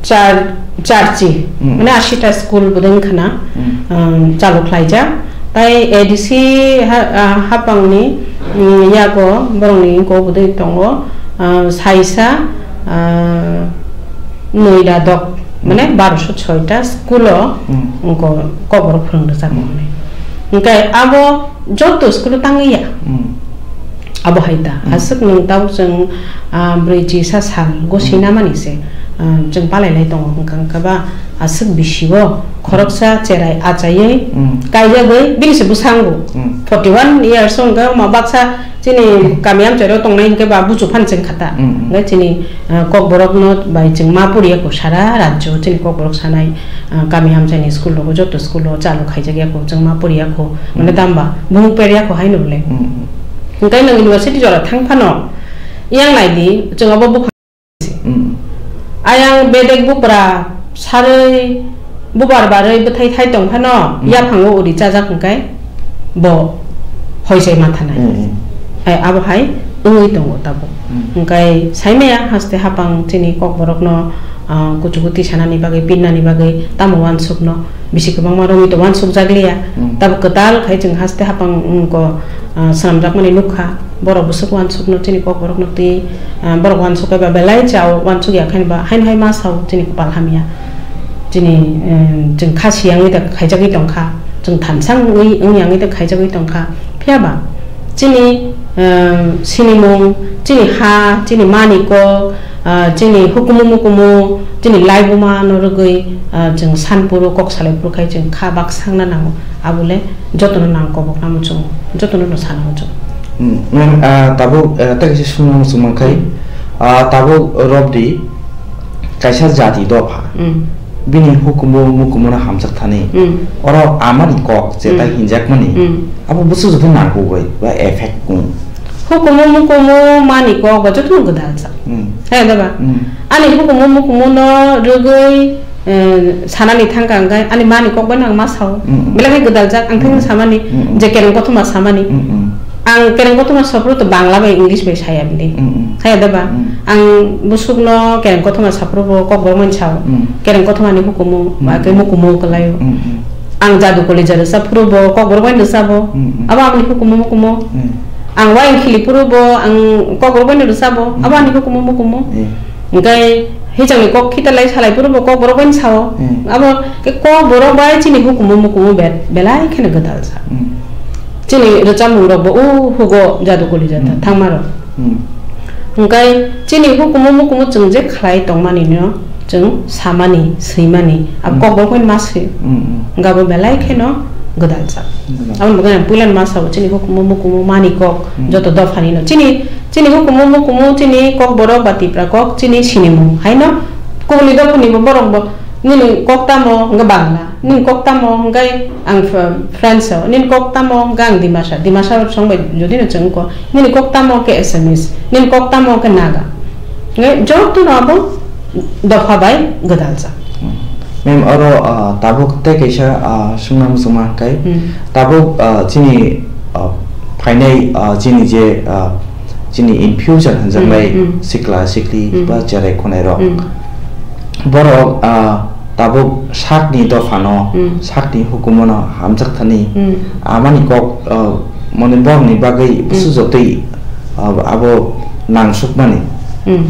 char, charchi, Hmm. mane ashita school budai wngkha na, Hmm. um, chalu khlaijak. Tai A D C ha-, ah, hapangni, um, yago borokni wngko budai tongo, ah, saisa, ah, noida dok, mane Hmm. baroso soita school-o Hmm. wngko kokborok phwrwng rwjak Hmm. mani. Hwnkhe abo joto school-o tangwi ya. Hmm. Abo hai ta, Hmm. aswk nwng tabuk chwng, ah, brwi chisa sal gosina Hmm. mani se, ah, chwng palai lai tongo, hwnkha hwnkha ba aswk bisi-o khoroksa cherai achaiwi Hmm. kaijagwi bini se bwskango Hmm. forty one years wngkha, ma baksa chini kami amchairo tongnai hwnkhe ba buchu phan chwng kha ta. Hmm. Hwnkhe chini, ah, kokborokno bai chwng ma poriya kho sara rajyo chini kokborok sanai, ah, kami amchaini school rogo joto school-o chalu khaijak ya kho, chwng ma poriya kho, mane Hmm. tamba bumung perya kho haino le. Hmm. Hwnkhe nwng university jora thang phano, yang nai di, chwng abo buphang. Mm. Ayang bedek bupra sarwi, bubar barwi bwthai thai tong phano, Mm. yaphango uri chajak hwnkhe bo hoi sai manthanai. Mm, mm. Hai abo hai wngwi tongo tabuk. Mm. Hwnkhe saimaya haste hapang chini kokborokno, ah, kuchugo tisanani bagwi, pinnani bagwi tamo uansukno. Bisi kwbangma romwi to uansukjak liya. Mm. Tabuk kwtal khai chwng haste hapang, mm, ko, ah, swnamjakmani nukha. Borok bwswk uansukno chini kokborokno twi, ah, borok uansuk khe ba belai chao uansuk ya khe ba haino hai ma sao chini kwpal hamya. Chini, eh, chwng kha siyangwi da khaijagwi tongkha. Chwng thansang wngwi, wngya wngwi da khaijagwi tongkha. Phiya ba chini, eh, sinimung, chini ha, chini mani kok, ah, chini hukumu mukumu, chini laibuma no rwgwi, ah, chwng sanphuru kok salai phuru khai chwng kha bak sangna nango. Abole jotono nang kobokna muchungo, jotono no sana muchungo. Hmm, ma'am, ah, tabuk, ah, tei kaisa swngna muchung mankhai, Hmm. ah, tabuk Robdi kaisa jati dopha. Hmm. Bini hukumu mukumu no hamjak thani. Hmm. Oro amani kok je tai Hmm. hinjakmani. Hmm. Abo bwswk joto nangkukbai ba effect kung. Hukumu mukumu mani kok ba jotono gwdal sa. Hmm. Hai da ba? Hmm. Ani hukumu mukumu no rwgwi, eh, sanani thangka hwnkhe ani mani kok bai no ang ma sao. Hmm. Belai khe gwdal jak ang thangwi Hmm. samani Hmm. je kereng kothoma samani. Hmm. Ang kereng kothoma saphuru to Bangla bai English bai saya bini. Hmm. Hai da ba? Hmm. Ang bwswk no kereng kothoma saphuru bo kokborok mani sao. Hmm. Kereng kothoma ni hukumu Hmm. ba khe mukumu kwlaio. Hmm. Ang jadu koli jadu saphuru bo kokborok bai no sabo. Hmm. Abo aboni hukumu mukumu. Hmm. Ang waing khili phuru bo ang kokborok bai no rwchabo, Hmm. abo ani hukumu mukumu. Hmm. Hwnkhe hijangni kok khitalai salai phuru bo kokborok bai no sao. Hmm. Abo khe kokborok bai chini hukumu mukumu be-, belai kheno gwdal sa. Hmm. Chini rwchapmung rok bo o hugo jadu koli jadu Hmm. thangma rok. Hmm. Hwnkhe chini hukumu mukumu chwng je khlai tongmani no, chwng samani, swimani, abo Hmm. kokborok bai ma swi. Hmm, hmm. Hwnkhe abo belai kheno gwdalsa. Gwdal. Aboni bagwi ang puilano ma sao, chini hukumu mukumu mani kok, Hmm. joto dophani no. Chini, chini hukumu mukumu, chini kokborok ba Tipra kok, chini sinimung. Haino kubuni dophani bo borok bo, nini kok tamo, hwnkhe Bangla. Nini kok tamo, hwnkhe ang Fr-, French o. Nini kok tamo, hwnkhe ang Dimasa. Dimasa rok song bai jodi no chwng ko. Nini kok tamo khe Assamese. Nini kok tamo khe Naga. Hwnkhe joto no abo dopha bai gwdalsa. Hmm. Ma'am, oro, ah, tabuk tei kaisa, ah, swngna muchungma hwnkhe, Hmm. tabuk, ah, chini, ah, phainai, ah, chini je, ah, chini in future hwnjaknai Hmm, hmm. sikla sikli Hmm. ba cherai khonai rok. Hmm. Borok, ah, tabuk sakni dophano, Hmm. sakni hukumono hamjak thani, Hmm. amani kok, ah, mane borokni bagwi Hmm. bwswk jotwi, ah, abo nangsukmani. Hmm.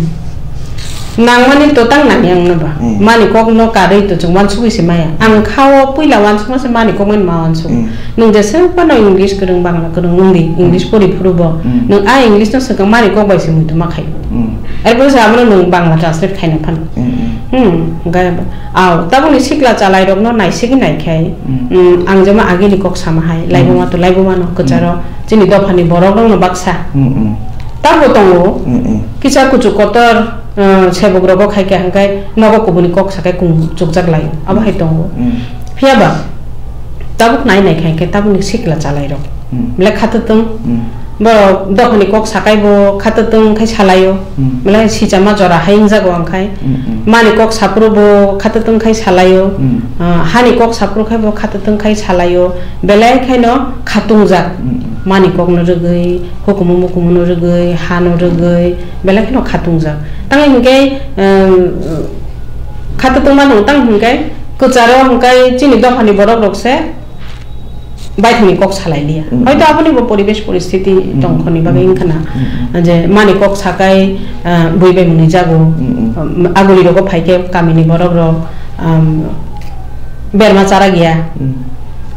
Nangmani to tang nangya wngno ba. Hmm. Mani kokno karwi to chwng uansugwi se maya. Ang khao puila uansukma se mani kokmani ma uansuk. Hmm. Nwng jeswk phano English kwrwng, Bangla kwrwng wng di, English Hmm. pori phuru bo. Hmm. Nwng a English no swkang mani kok bai se muitu ma khai. Hmm. Erpore se abono nwng Bangla translate khaina phano. Hmm, hmm. Hmm, hwnkhe Aw, tabukni sikla chalairokno naisigwi naikhai, Hmm. mm, ang jemon agini kok sama hai, Hmm. laibuma to laibumano kwcharo, Hmm. chini dophani borokrokno baksa. Hmm, hmm. Tabo tongo, Hmm, hmm. kisa kuchuk kotor, uh, sebukrogo khaikha hwnkhe nogo kubuni kok sakhai kung chukjak laio, abo hai tongo. Hmm. Phiyaba, tabuk nai naikha hwnkhe tabukni sikla chalairok. Hmm. Belai khatwtwng. Hmm. Borok dophani kok sakhai bo khatwtwng khai salaio. Hmm. Belai sichama jora hai wngjago ang khai. Hmm, hmm. Mani kok saphuru bo khatwtwng khai salaio. Hmm. Ah, hani kok saphuru khai bo khatwtwng khai salaio. Belai khaino khatungjak. Hmm, hmm. Mani kokno rwgwi, hukumu mukumuno rwgwi, hano rwgwi, belai khaino khatungjak. Tang hinkhe, um, khatwtwng mano tang hinkhe kwcharo hinkhe chini dophani borok rok se baithangni kok salai liya. Mm, Hoito mm. Aboni bo poribesh poristiti Mm, tongkhorni bagwi mm, wngkha na, mm, mm. Je mani kok sakai, ah, bui bai mwnwi jago, Mm, mm. um, aguli rogo phaikhe kamini borok rok, um, berma chara giya. Mm.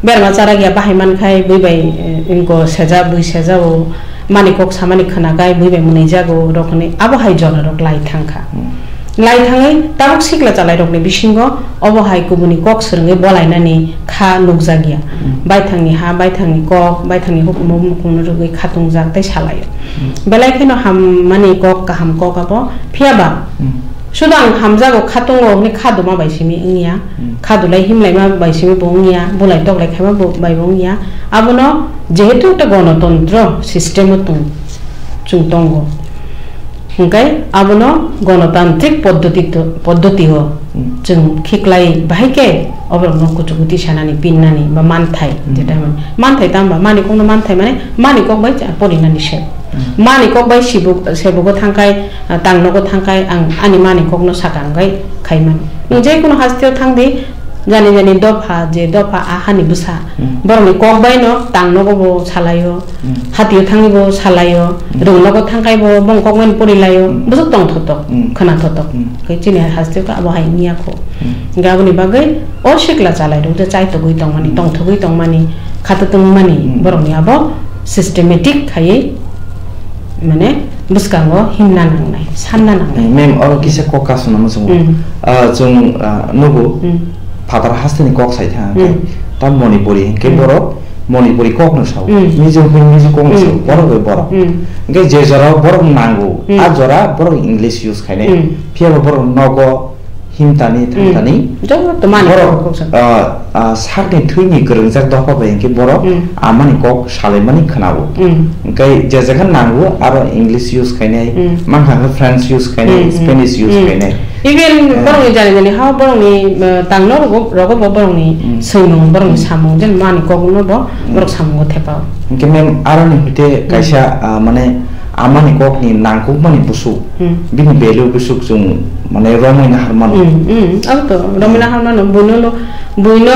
Berma chara giya bahai mankhai bui bai, eh, wngko seja, bui seja o mani kok samani khwnakhai bui bai mwnwi jago rok hwnwi abo hai jora rok lai thangkha. Mm. Lai thangwi tabuk sikla chalairokni bisingo obo hai kubuni kok swrwngwi bolainani kha nukjakya. Hmm. Baithangni ha, baithangni kok, baithangni hukumu mukumu rwgwi khatungjak tei salaio. Hmm. Belai kheno hammani kok, kaham kok abo. Phiyaba, Hmm. Suda ang hamjago, khatungo hwnwi khaduma bai simi wngya, Hmm. khadulai himlaima bai simi bo wngya, bulai toklai khaima bo, bai bo wngya. Abono jehetu ekta gonotontro system o tong, chwng tongo. Hwnkhe abono gonotantrik poddoti to, poddoti o Hmm. chwng khiklai bahai khe oborokno kuchukuti sanani, pinnani ba manthai Hmm. jeta hwnmani. Manthai tamo ba mani kokno manthai mane mani kok bai cha-, porinani se. Hmm. Mani kok bai sibuk, sebugo thangkhai, ah, tangnogo thangkhai ang ani mani kokno sakang bai khaimani. Nwng je kono hasteo thangdi, jani jani dopha, je dopha a hani bwsa. Hmm. Borokni kok baino tangnogo bo salaio, Hmm. hatio thangwi bo salaio, Hmm. rwngnogo thangkhai bo bongni kok baino porilaio, Hmm. bwswk tongthotok, Hmm. khwnathotok. Hmm. Khe chini hasteo khe abo hai wngya kho. Hmm. Hwnkhe aboni bagwi o sikla chalairok je chaitogwi tongmani, Hmm. tongthogwi tongmani, khatotongmani, Hmm. borokni abo systematic khaiwi, mane, bwskango himna nangnai, sanna nangnai. Hmm, ma'am, oro kisa kok kasuna muchungo. Hmm. Ah, chwng, ah, nugo, Hmm. phatar hasteni kok sai thang khe, Hmm. ta Manipuri hinkhe Hmm. borok Manipuri kokno sao. Hmm. Mizo hinkhe Mizo kokno Hmm. sao. Borok bai borok. Hmm. Hinkhe je jora borok nango, Hmm. a jora borok English use khainai. Hmm. Phiya bo borok nogo himtani, Hmm. thangtani. Joto mani borok, kok sa. Ah, ah, sakni thwini kwrwngjak dopha bai hinkhe borok Hmm. amani kok salaimani khwnao. Hmm. Hinkhe je jekha nango aro English use khainai, Hmm. mankha khe French use khainai, Hmm, hmm. Spanish use Hmm. khainai. Even Hmm. borokni jani jani ha borokni, uh, tangno rogo, rogo bo borokni Hmm. swimung, borokni Hmm. samung, jen mani kokno bo Hmm. borok samungo thepao. Hinkhe ma'am aroni hoite Hmm. kaisa, ah, mane amani kokni nangkukmani busuk. Hmm. Bini value bwswk chwng, mane, romwi nahar mano. Hmm, hmm, abo to romwi Hmm. nahar mano. Buino no, buino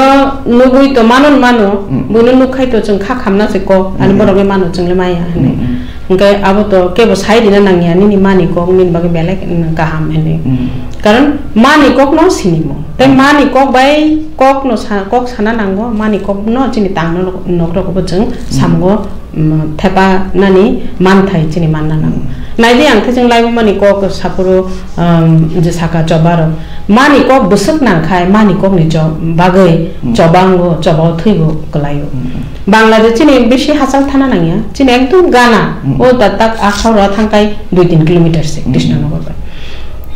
nugwi to mano, mano. Hmm. Buino nukkhai to chwng kha khamna se kok. Ani Hmm. borok le mano, chwng le maya hinwi. Hmm, hmm. Hwnkhe abo to kebo sai rina nangya, nini mani kok nini bagwi belai, mm, kaham hinwi. Hmm. Karon mani kok no sinimo. Tei Hmm. mani kok bai kok no sa-, kok sana nango, mani kok no chini tangno nok rok bo chwng Hmm. samungo um, thepanani manthai chini manna nango. Hmm. Naidi ang thaichung laibumani kok saphuru, um, je saka choba rok. Mani kok bwswk nangkhai, mani kokni cho-, bagwi Hmm. chobango, chobao thwibo kwlaio. Hmm. Bangladesh chini bisi hachal thana nangya, chini ekdom gana, Hmm. o tak tak akhoro thangkai dui tin kilometer se Hmm. Krishnanagar bai.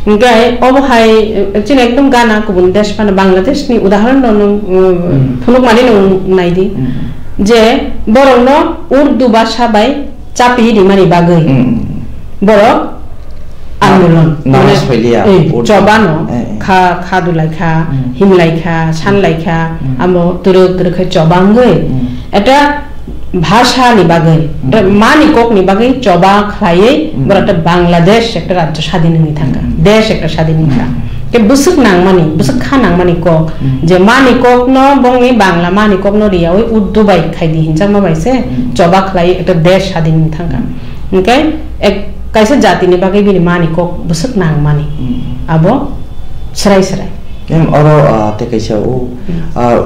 Hinkhe obo hai, eh, chini ekdom gana kubun desh phano Bangladesh ni udaharon no nwng, eh, Hmm. phunukmani nwng naidi. Hmm. Je borokno Urdu bhasha bai chapi rimani bagwi Hmm. borok Na-, andolon, nana mane, soiliya, eh, Urdu. Chobano Eh, eh. kha, kha dulaikha, Hmm. himlaikha, Hmm. sanlaikha, Hmm. amo twrwk twrwk khe chobangwi Hmm. eta bhasha ni bagwi, Hmm. ta mani kok ni bagwi choba khlaiwi Hmm. borok ta Bangladesh ekta rajyo sadin wngwi thangkha, Hmm. desh ekta sadin wngkha. Hmm. Ke bwswk nangmani, bwswk kha nangmani kok, Hmm. je mani kok no bongni Bangla mani kok no riyawi Urdu bai khaidi hinjakma bai se Hmm. choba khlaiwi ekta desh sadin wngwi thangkha. Hmm. Hinkhe ek, kaisa jati ni bagwi bini mani kok bwswk nangmani, Hmm. abo srai srai. Em, oro, ah, tei kaisa o, Hmm. ah,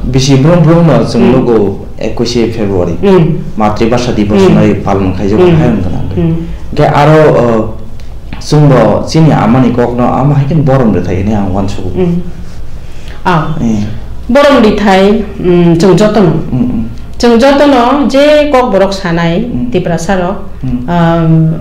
bisi brum brum no chwng Hmm. nugo ekush e February, Hmm. Matribhasha Divas Hmm. hinwi palon khaijak Hmm. hai wngkha na. Hmm. Hwnkhe aro, ah, chwngbo chini amani kokno ama hai khe borom rwthai hinwi ang uansugo. Hmm. Ah. Eh. Borom rwthai, hmm, chwng jotono. Hmm, hmm. Chwng jotono je kokborok sanai, Hmm. Tiprasa rok, Hmm. um,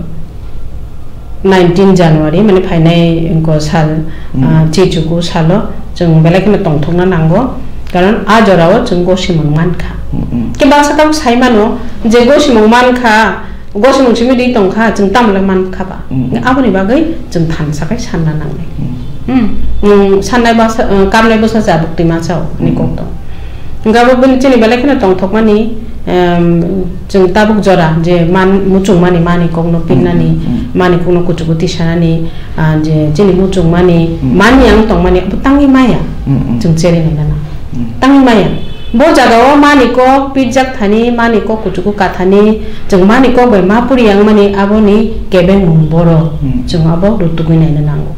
nineteen January, mane phainai wngkha sal, Hmm. ah, chichuku salo chwng belai kheno tongthokna nango, karon a jorao chwng gosimung mankha. Hmm, hmm. Khe baksa tabuk sai mano je gosimung mankha, gosimung simi ri tongkha, chwng tamle mankha ba. Hmm. Aboni bagwi chwng thansa khai sanna nangnai. Hmm. Hmm. Nwng sannai basa, ah, kamnai bwsa chabuk twi ma chao, ni Hmm. kok tong. Hwnkhe abo bini chini belai kheno tongthokmani, em, chwng tabuk jora je man-, muchungmani mani kokno pinnani, Hmm, hmm, hmm. mani kokno kuchugo tisanani, ah, je chini muchungmani, Hmm. mani ang tongmani abo tangwi maya. Hmm, hmm. Chwng cherwi nainana. Hmm. Tangwi maya. Bo jagao mani kok pitjak thani, mani kok kuchugo kathani, chwng mani kok bai ma puri yang mani aboni kebengmung borok. Hmm. Chwng abo rutugwi naina nango.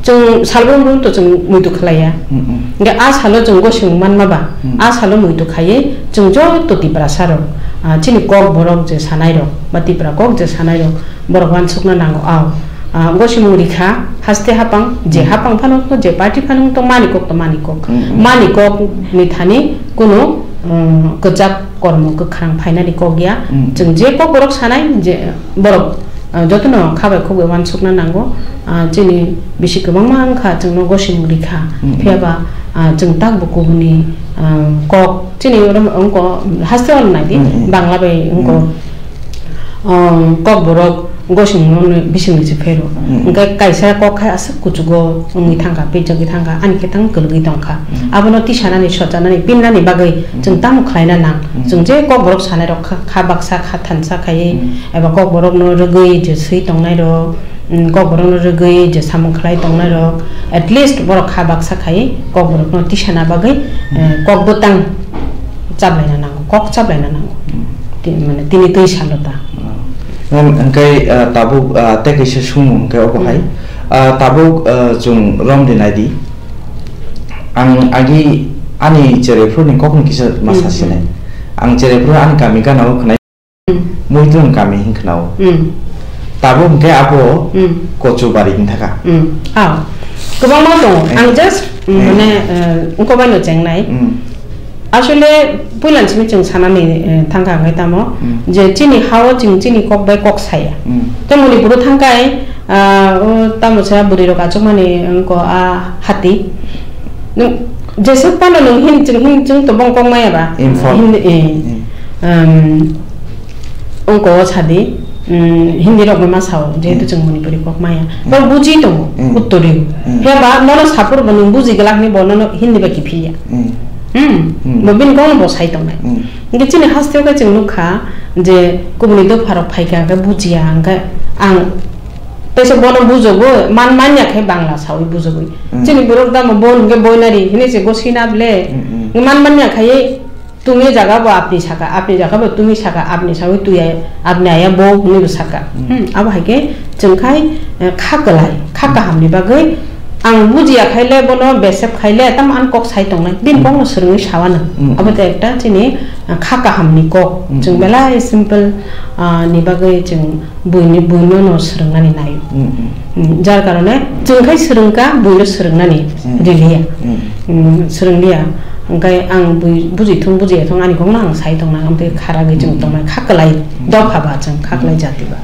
Chwng salbrum brum to chwng muitu khlaiya. Mm, mm. Hingke a salo chwng gosimung manma ba, Mm. a salo muitu khaiwi chwng joto Tiprasa rok, ah, chini kok borok je sanai rok ba Tipra kok je sanai rok, borok uansukna nango. Ao, ah, gosimung rikha haste hapang, je Mm. hapang phano wngtong, je party phano wngtong, mani kok to mani kok. Mm, mm. Mani kok ni thani kunu, um, kwchak kormo kwkhrang phainani kok ya. Mm. Chwng je kok borok sanai, je borok Ah, jotono kha bai khuk bai uansukna nango. Ah, chini bisi kwbangma wngkha, chwngno gosimung rikha. Mm. Phiya ba, ah, chwng takbo kubuni, ah, kok, chini oro wngkha haste oro naidi, Mm, mm. Bangla bai wngkha, Mm. ah, kokborok gosimungno bisingni se phero. Mm. Hwnkhe kaisa kok hai aswk kuchugo wngwi thangkha, pijagwi thangkha, ani khe tang kwlwgwi tongkha. Mm. Abono tisanani, sojanani, pinnani bagwi Mm. chwng tamo khlaina nang? Mm. Chwng je kokborok sanairok kha, kha baksa, kha thansa khaiwi, Mm. eba kokborokno rwgwi je swi tongnairok, mm, kokborokno rwgwi je samung khlai tongnairok, at least borok kha baksa khai kokborokno tisana bagwi, Mm. eh, kok bwtang chaplaina nango, kok chaplaina nango. Mm. Ti-, mane tini twi salo ta. Mm. Em, hwnkhe, ah, tabuk, ah, tei kaisa sumung hwnkhe obo hai. Mm. Ah, tabuk, ah, chwng romdi naidi. Ang agi ani cherai phuruni kokno kisa ma Mm, sa sinai. mm. Ang cherai phuru ani kami gana o khwnai. Mm. Muidung kami hinkhwnao. Mm. Tabuk hwnkhe abo Mm. Kochubari hinthaka. Mm. Ah. Kwbangma tongo. Eh. Ang just, mm, Eh. mane, eh, wngkha bai no chengnai. Mm. Asole puila simi chwng sanani, eh, thangkha hwnkhe tamo Mm. je chini hao chwng chini kok bai kok saya. Mm. Tei Manipuro thangkhai, ah, o tamo sa bwrwi rok achukmani wngkha a hati. Nwng jeswk phano nwng hin chwng hin chwng to bong kok maya ba. Imphal. Hindi, eh, Mm. um, Ongko o sadi, mm, Hindi rok bai ma sao, jehetu Mm. chwng Manipuri kok maya. Mm. Bo buji tongo, Mm. uttori. Mm. Phiya ba nono sapor bo nwng buji glak ni bo nono Hindi bai kiphilya. Mm. Hmm. Mm. Bo bini kok no bo sai tongnai. Mm. Hingke chini haste o khe chwng nukha je kubuni dopha rok phaikha hingke bujiya hingke ang teisa bono bujogo man manya khe Bangla sawi bujogwi. Mm. Chini borok tamo bo hingke boinari hinui se gosina ble. Mm, mm. Man manya khai Tumi jaga bo apni saka, apni jaga bo tumi saka, apni sawi tui ai, apni aya bo hwnwi bo saka. Hmm. Hmm, abo hai khe chwng khai, eh, kha kwlai, kha Hmm. kaham ni bagwi ang bujiya khai le bono besep khai le tamo ang kok sai tongnai. Bini Hmm. kok no swrwngwi sawa nang. Hmm. Abo te ekta chini, eh, kha kaham ni kok. Hmm. Chwng belai simple, ah, ni bagwi chwng buini, buino no swrwngnani naio. Mm, mm. Mm, jar karone chwng khai swrwngkha, buino swrwngnani Mm. riliya. Mm. Mm, swrwngliya. Hwnkhe ang bui-, bujithung, bujiyathung ani kokno ang sai tongna, amtwi kharagwi chwng Mm. tongnai, kha kwlai Mm. dopha ba chwng, kha kwlai Mm. jati ba.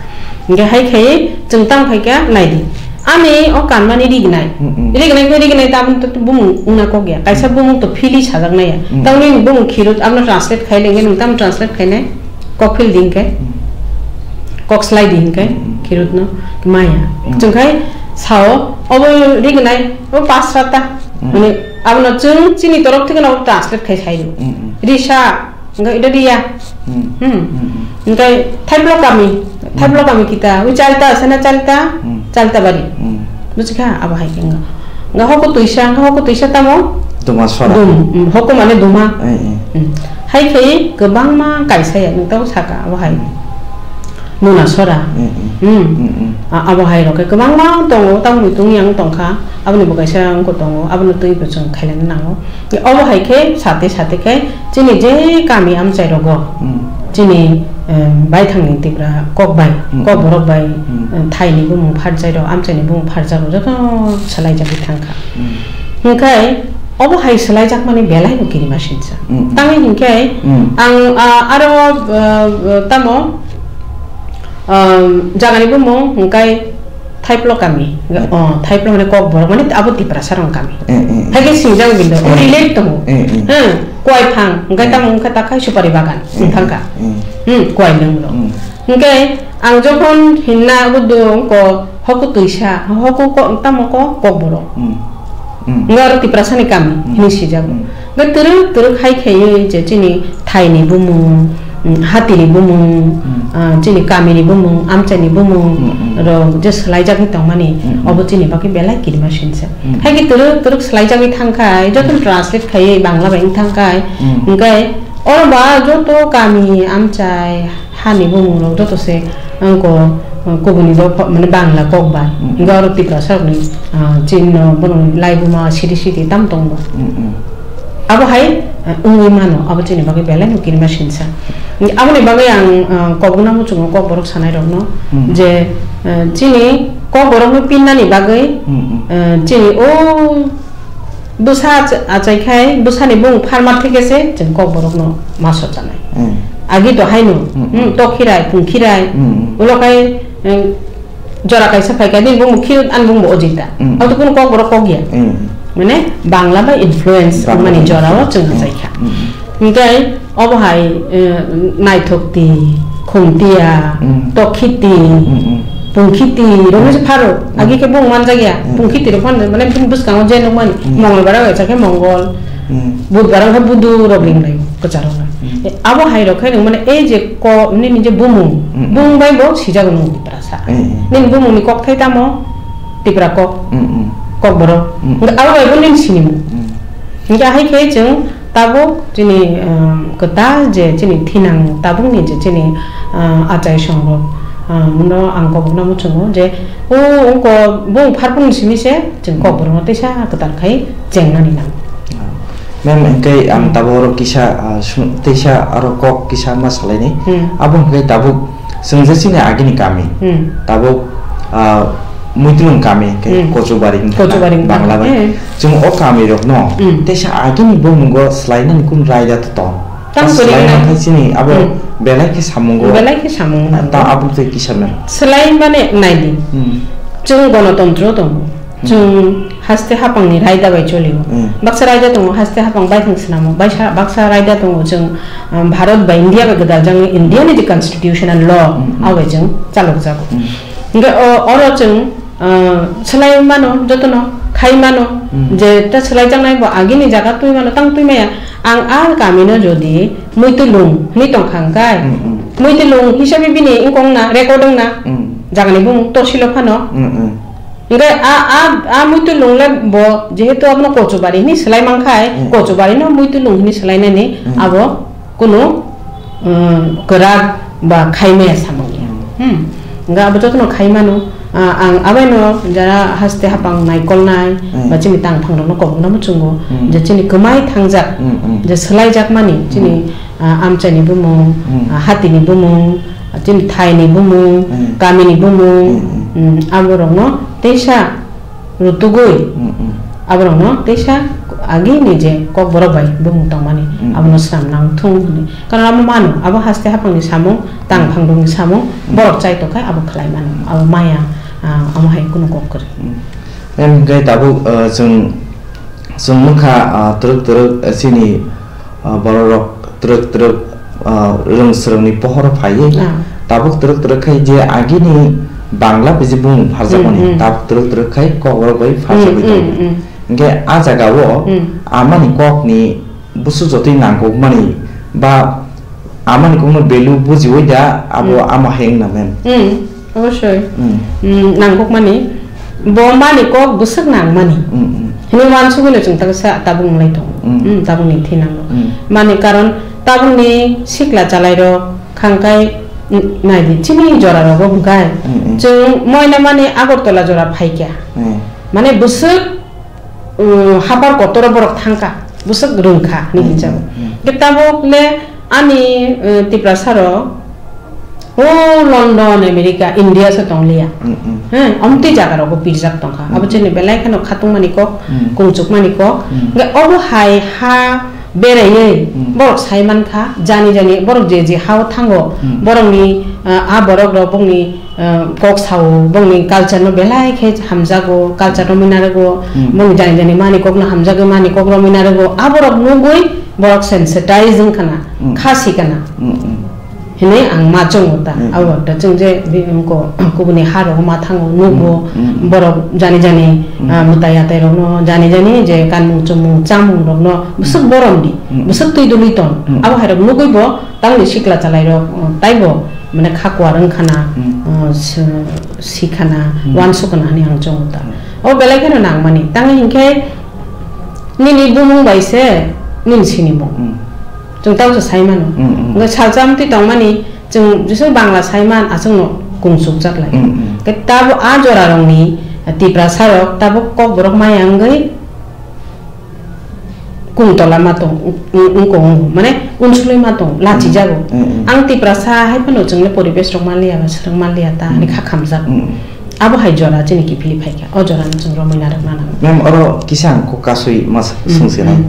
Hwnkhe hai khai chwng tamo khai kha naidi. Ani o kanmani rignai. Mm, mm. Rignai khe rignai ta aboni to bumung wngna kok ya. Kaisa Mm. bumung to philwi sajaknai ya. Mm. Tamoni bumung khirut abono translate khai le, hwnkhe nwng tamo translate khainai? Kok phil di hwnkhe, Mm. kok slai di hwnkhe, Mm. khirut no maya. Mm. Chwng khai sao, obo rignai, obo pasra ta. Mm. Mane, abono chwng chini torok theke no translate khai sai rw. Mm, mm. Risa, hwnkhe ida riya. Mm. Hmm. Mm, mm. Hwnkhe thaiplo kami, thaiplo Mm. kami kita, wi chalta, sana chalta, Mm. chalta bari. Mm. Buji kha, abo hai khe wngkha. Nga hoko twisa, nga hoko twisa tamo? Duma sora. Dum, mm, hoko mane duma. Eh, eh. Mm. Hai khe kwbangma kaisa ya, nwng tamo saka, abo hai. Mm. Muna sora. Eh, eh. Mm. Mm, mm. A-, abo hai rok khe kwbangma tongo, tamo muitung yang tongkha, aboni bo kaisa wngkha tongo, abono twi bo chwng khailana nango. Obo hai khe sate sate khe chini je kami amchai rogo, Hmm. chini, em, baithangni Tipra kok bai, Hmm. kok borok bai, Hmm. em, thaini bumung pharjai rok, amchaini bumung pharjak rok joto swlaijagwi thangkha. Hmm. Hwnkhe obo hai swlaijakmani belai no kirima sinsa. Hmm. Tamni hwnkhe Hmm. ang, ah, aro, ah, ah, tamo, ah, jagani bumung hwnkhe Thaiplo kami. Hmm. Oh, Thaiplo mane Kokborok mane abo Tiprasa rong kami. Hmm, hmm, hmm. Hai khe singjak bindo. Hmm. Relate tongo. Hmm, hmm. Hmm. Kuai phang, hwnkhe Hmm. tamo wngkha ta khai supari bagan. Hmm. Wngkha. Hmm. Hmm, kuai lwng rok. Hmm. Hwnkhe ang jokhon hinna abo do wngko hoku twisa, hoku ko, tamo ko Kokborok. Hmm. Hmm. Wngkha aro Tiprasa ni kami Hmm. hinwi sijak. Hmm. Hwnkhe twrwk twrwk hai khaiwi je chini thaini bumung, mm, hatini bumung, Mm. ah, chini kamini bumung, amchaini bumung Mm, mm. rok je swlaijagwi tongmani, Mm, mm. obo chini bagwi belai kirima sinsa. Mm. Hai khe twrwk twrwk swlaijagwi thangkhai, joto Mm. translate khaiwi Bangla bai wng thangkhai, Mm. hwnkhe oro ba joto kami, amchai, hani bumung rok joto se wngko, uh, kubuni bo pho-, mane Bangla kok bai. Mm. Hwnkhe oro Tiprasa rokni, uh, chini no bono laibuma siri siri tam tongo. Mm, mm. Abo hai, uh, wngwi mano, abo chini bagwi belai no kirima sinsa. Aboni bagwi ang, uh, kobokna muchungo Kokborok sanai rokno Mm. je, uh, chini Kokborokno pinnani bagwi, Mm, mm. uh, chini o Bwsa ach-, achai khai, bwsani bumung pharma theke se chwng Kokborokno ma sochanai. Hmm. Agi to haino, Hmm. hmm, tokhirai, pungkhirai, Hmm. ulo khai, Jora kaisa phaikha, nini bumung Khirut, ani bumung bo Ojita. Mm. Auto kunu kokborok kok ya. Mm. Mane Bangla bai influence Bangla mani bai jorao influence. Chwng Mm. achai kha. Mm. Hinkhe obo hai, eh, Naithokti, Khumtiya, Mm. Tokhiti, Mm, mm. Pungkhiti, rokni se pharo. Mm. Agi khe bumung manjak ya. Mm. Pungkhiti rok phano mane bini bwskango je nukmani. Mm. Mongolbar o kaisa khe Mongol. Mm. Budbar wngkha Budu rok ring lai kwcharo. Mm. Abo hai rok khai rwng mane ei je ko nini je bumung, Mm. bumung bai bo sijak nung Tiprasa. Mm, mm. Nini bumung ni kok thai tamo Tipra kok, Mm, mm. Kokborok. Mm. Hingke abo bai bo nini sinimo. Mm. Hingke hai khe chwng tabuk chini, um, kwtal je chini thinang tabuk ni je chini, uh, achai song rok, uh, no ang kok no muchungo je o ungko bumung pharpung ni simi se chwng Mm. Kokborok no teisa kwtal khai chengnani nang. Mem, hingke ang Hmm. tabuk oro kisa, ah, sung-, teisa aro kok kisa ma salaini. Hmm. Abo hingke tabuk chwng je chini agini kami. Hmm. Tabuk, ah, Muitlung kami hingke Hmm. Kochubari hingke Kochubari hingke. Bangla bai. Hmm. Chwng o kami rokno Hmm. teisa agini bumungo swlainani kun raida to tong. Tang kwrwi Swlai nang. Mankha chini abo Hmm. belai khe samungo. Belai khe samungo. Ta abo tei kisa mem. Swlai mane naidi. Hmm. Chwng gonotontro tongo. Hmm. Chwng haste hapangni raida bai cholio. Hmm. Baksa raida tongo, haste hapang baithang swnamo. Baisa, baksa raida tongo chwng, um, Bharat ba India bai gwdal jang India ni je constitutional law, Hmm, hmm. Abo bai chwng chalokjago. Hmm. Hingke o, oro chwng, uh, swlai mano, jotono khai mano, Hmm. je ta swlai jaknai bo agini jaga twi mano, tang twi maya. Ang a kami no jodi Muitlung hwnwi tongkha hwnkhe, Hmm, hmm. Muitlung hisabe bini wngkong na, record wng na, Hmm. jagani bumung tosilo phano. Hmm, hmm. Hingke a, a, a Muitlung le bo jehetu abono Kochubari hwnwi swlai mankhai, Hmm. Kochubari no Muitlung hwnwi swlainani Hmm. abo kunu, um, kwrak ba khaimaya samung ya. Hmm. Hmm. Hingke abo jotono khai mano, ah, ang abaino jara haste hapang naikolnai Hmm. ba chini tangphang rokno kobokno muchungo Hmm. je chini kwmai thangjak Hmm, hmm. je swlaijakmani chini Hmm. ah, amchaini bumung, Hmm. ah, hatini bumung, ah, chini thaini bumung, Hmm. kamini bumung, Hmm, hmm. um, aborokno teisa rutugwi, Hmm, hmm. Aborokno teisa agini je kokborok bai bumung tongmani, Hmm. Abono swnam nang thung hwnwi. Karon abo mano, abo haste hapangni samung, tang Hmm. phangdungni samung, Hmm. Borok chai tongkha, abo khlai mano, abo maya, ah, amo hai kunu kok kwrwi. Hmm. Em, hingke tabuk, ah, chwng, chwng nukha, ah, twrwk twrwk, ah, chini ah, bororok twrwk twrwk, ah, rwng swrwngni pohoro phaiwi Ah. tabuk twrwk twrwk khai je agini Bangla bai je bumung pharjakmani, Hmm, hmm. Tabuk twrwk twrwk khai kokborok bai pharjagwi Hmm, tongo. Hmm, hmm. Hingke ah jagao Hmm. amani kokni busu jotoi nangkukmani ba amani kokno value bujiwi da abo Hmm. Ama hai wngna mem. Hmm. Obosoi. Hmm. Hmm, nangkukmani, bo mani kok bwswk nangmani. Hmm, hmm. Hwnwi uansugwino chwng tabuksa tabuk wnglai tongo. Hmm. Hmm, tabukni thinango. Hmm. Mani karon tabukni sikla chalairok khangkai, hmm, naidi chini jorarogo hwnkhe Hmm, hmm. Chwng moina mani Agartala jora phaikha. Hmm. Mane bwswk um, hapar kotoro borok thangkha, bwswk rwngkha, hinwi Hmm, hinjago. Hmm, hmm. Khe tabuk le ani, um, Tiprasa rok, o London, America, India se tong liya. Hmm, hmm. He, omtwi jaga rogo pirjak tongkha. Hmm. Abo chini belai kheno khatungmani kok, Hmm. kungchukmani kok. Hmm. Hingke obo hai ha beraiwi Hmm. borok sai mankha, jani jani borok je je hao thango, Hmm. borokni, uh, a borok rok bongni ah, kok sao, bongni culture no belai khe hamjago, culture no minarego, Hmm. bongni jani jani mani kok no hamjagwi mani kok no minarego, aborok nugwi borok sensitize wngkhana, Hmm. Khasi kana. Hmm, hmm. Hinwi ang ma chongo ta, Hmm. Abo ta chwng je bi-, ko-, kubuni ha rogo ma thango, nugo, Hmm, hmm. Borok jani jani, Hmm. Ah, mwtai atai rok no, jani jani je kanmung chumung, chamung rok no, bwswk Hmm. Borom di, Hmm. Bwswk twi dului ton, Hmm. Abo hai rok nugwi bo, Tamni sikla chalairok, uh, taibo, mane, kha kuar wngkhana, Hmm. uh, s-, sikhana, Hmm. Uansukna hwnwi ang chongo ta. Hmm. O belai kheno nangmani. Tangwi hinkhe nini bumung bai se nini sinimung. Hmm. Chwng tabukhe sai mano. Hmm, hmm. Hwnkhe salsa amtwi tongmani, chwng jesa Bangla sai man, aswkno kungsukjak lai. Hmm, hmm. Hwnkhe tabo a jorarokni Tiprasarok tabuk kokborok maya wngwi, kung tola ma tong, wng-, wng-, wngkong, mane, unsului ma tong, lachijago. Mm, mm, mm. Ang Tiprasa hai phano chwngno poribesh rok manliya ba swrwng manliya ta, Mm. Ani kha khamjak. Mm. Abo hai jora chini kiphilwi phaikha, o jora no chwng romwi narwkna nango. Ma'am, oro kisa ang kok kasui ma s-, Mm, swngsinai. Mm.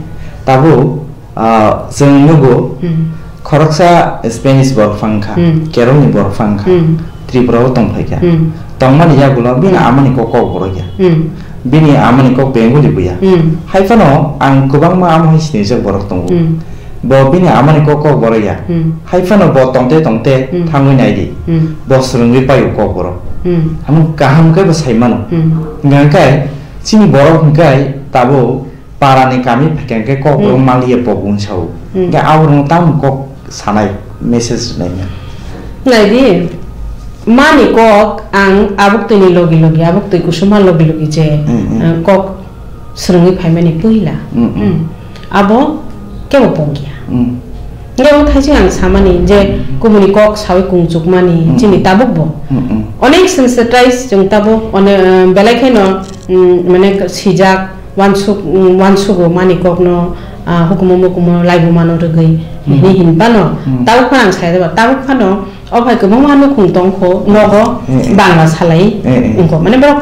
Tabuk, ah, chwng nugo, Mm. Khoroksa Spanish borok phang kha, Mm. Keralni borok phang kha. Mm. Tripura o tong phaikha. Hmm. Tongmani yagulo bini Hmm. amani kok Kokborok ya. Hmm. Bini amani kok Bengali bo ya. Hmm. Hai phano ang kwbangma amo hai sinijak borok tongo. Hmm. Bo bini amani kok Kokborok ya. Hmm. Hai phano bo tongte tongte Hmm. thangwi naidi. Hmm. Bo swrwngwi paio Kokborok. Hmm. Amo kaham khe bo sai mano. Hmm. Hingkha khe chini borok hingkha tabuk Parani kami phaikha khe kok borok Hmm. maliya pok wng sao. Hmm. Hingkhe aborokno tamo kok sanai message rwnai mano. Naidi, mani kok ang abuk twi ni logi logi, abuk twi kusuma logi logi je, Hmm, hmm. eh, kok swrwngwi phaimani puila. Hmm, hmm. Hmm. Abo kebo pongya. Hmm. Hingke o thaising ang samani je Hmm. kubuni kok sawi kung chukmani Hmm. chini tabuk bo. Hmm, hmm. Onek sensitize chwng tabuk one, eh, belai kheno, mm, mane sijak, Wansuk, mm, wansugo mani kokno, ah, hukumu mukumu laibuma no rwgwi Hmm. hini hin phano, Hmm. tabuk phano ang sai rwba, tabuk phano o phai kwbangma nukhung tong kho, nogo Hmm, hmm. Bangla salai Hmm, hmm. wngkho. Mane borok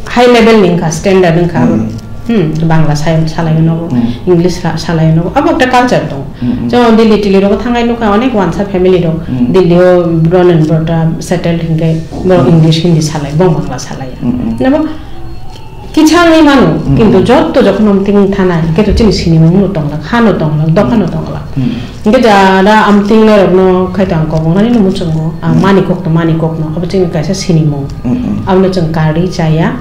high level ni wngkha, standard wngkha. Hmm. Hmm, Bangla sai-, salai nogo, Hmm. English sa-, salai nogo. Abo ekta culture tong. Hmm, hmm. Jemon Delhi Tilly rogo thangai nukha, onek wansa family rok. Hmm. Delhi o bron and brought up, settled hinkhe borok Hmm. English, Hindi salai, bo Bangla salai. Hmm, hmm. Nabo Kichangwi mano, Mm. kintu jotto jokhon amting thanai, hwnkhe to chini sinimung no tonglak, ha no tonglak, dopha no tonglak. Mm. Hwnkhe jara amting nairokno khai to ang kobongnani no muchungo, ang Mm. mani kok to mani kok no, abo chini kaisa sinimung. Mm, mm. Abono chwng karwi chaya.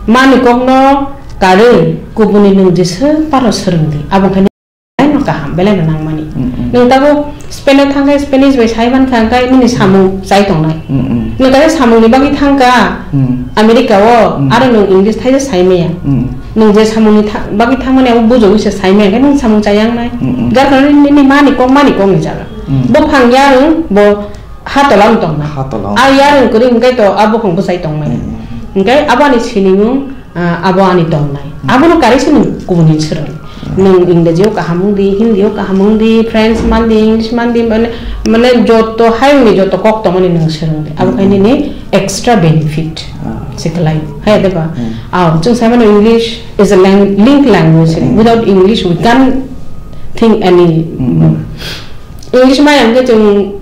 Mani kok no karwi kubuni nwng jesa phano swrwngdi, abo khe Belai no kaham, belai no nangmani. Mm, mm. Nwng tabuk Spain o thangkhe Spanish bai sai mankha, hwnkhe nini samung chai tongnai. Mm, mm. Nwng kaisa samungni bagwi thangkha Mm. America o, Mm. aro nwng English thaisa sai maya. Mm. Nwng je samungni tha-, bagwi thangmani abo bujogwi se sai maya, hwnkhe nwng samung chai yangnai. Mm, mm. Jar karon nini mani kok, mani kokni jaga. Mm. Buphang yarwng bo ha tola wng tongnai. Ha tola wng. A yarwng kwrwi hwnkhe to a buphang bwsai tongnai. Mm, mm. Hwnkhe abo ani sinimung, ah, abo ani tongnai. Mm. Abono karwi se nwng kubuni swrwng. Mm. Nwng Ingreji o kaham wng di, Hindi o kaham wng di, French man di, English man di, mane, mane joto hayungni joto kok tongmani nwng swrwng di. Abo Mm. khe nini extra benefit Ah. se kwlai. Hai de ba? Mm. Aw, chwng sai mano English is a lang-, link language. Mm. Without English, we can't think any. Mm. English maya hwnkhe chwng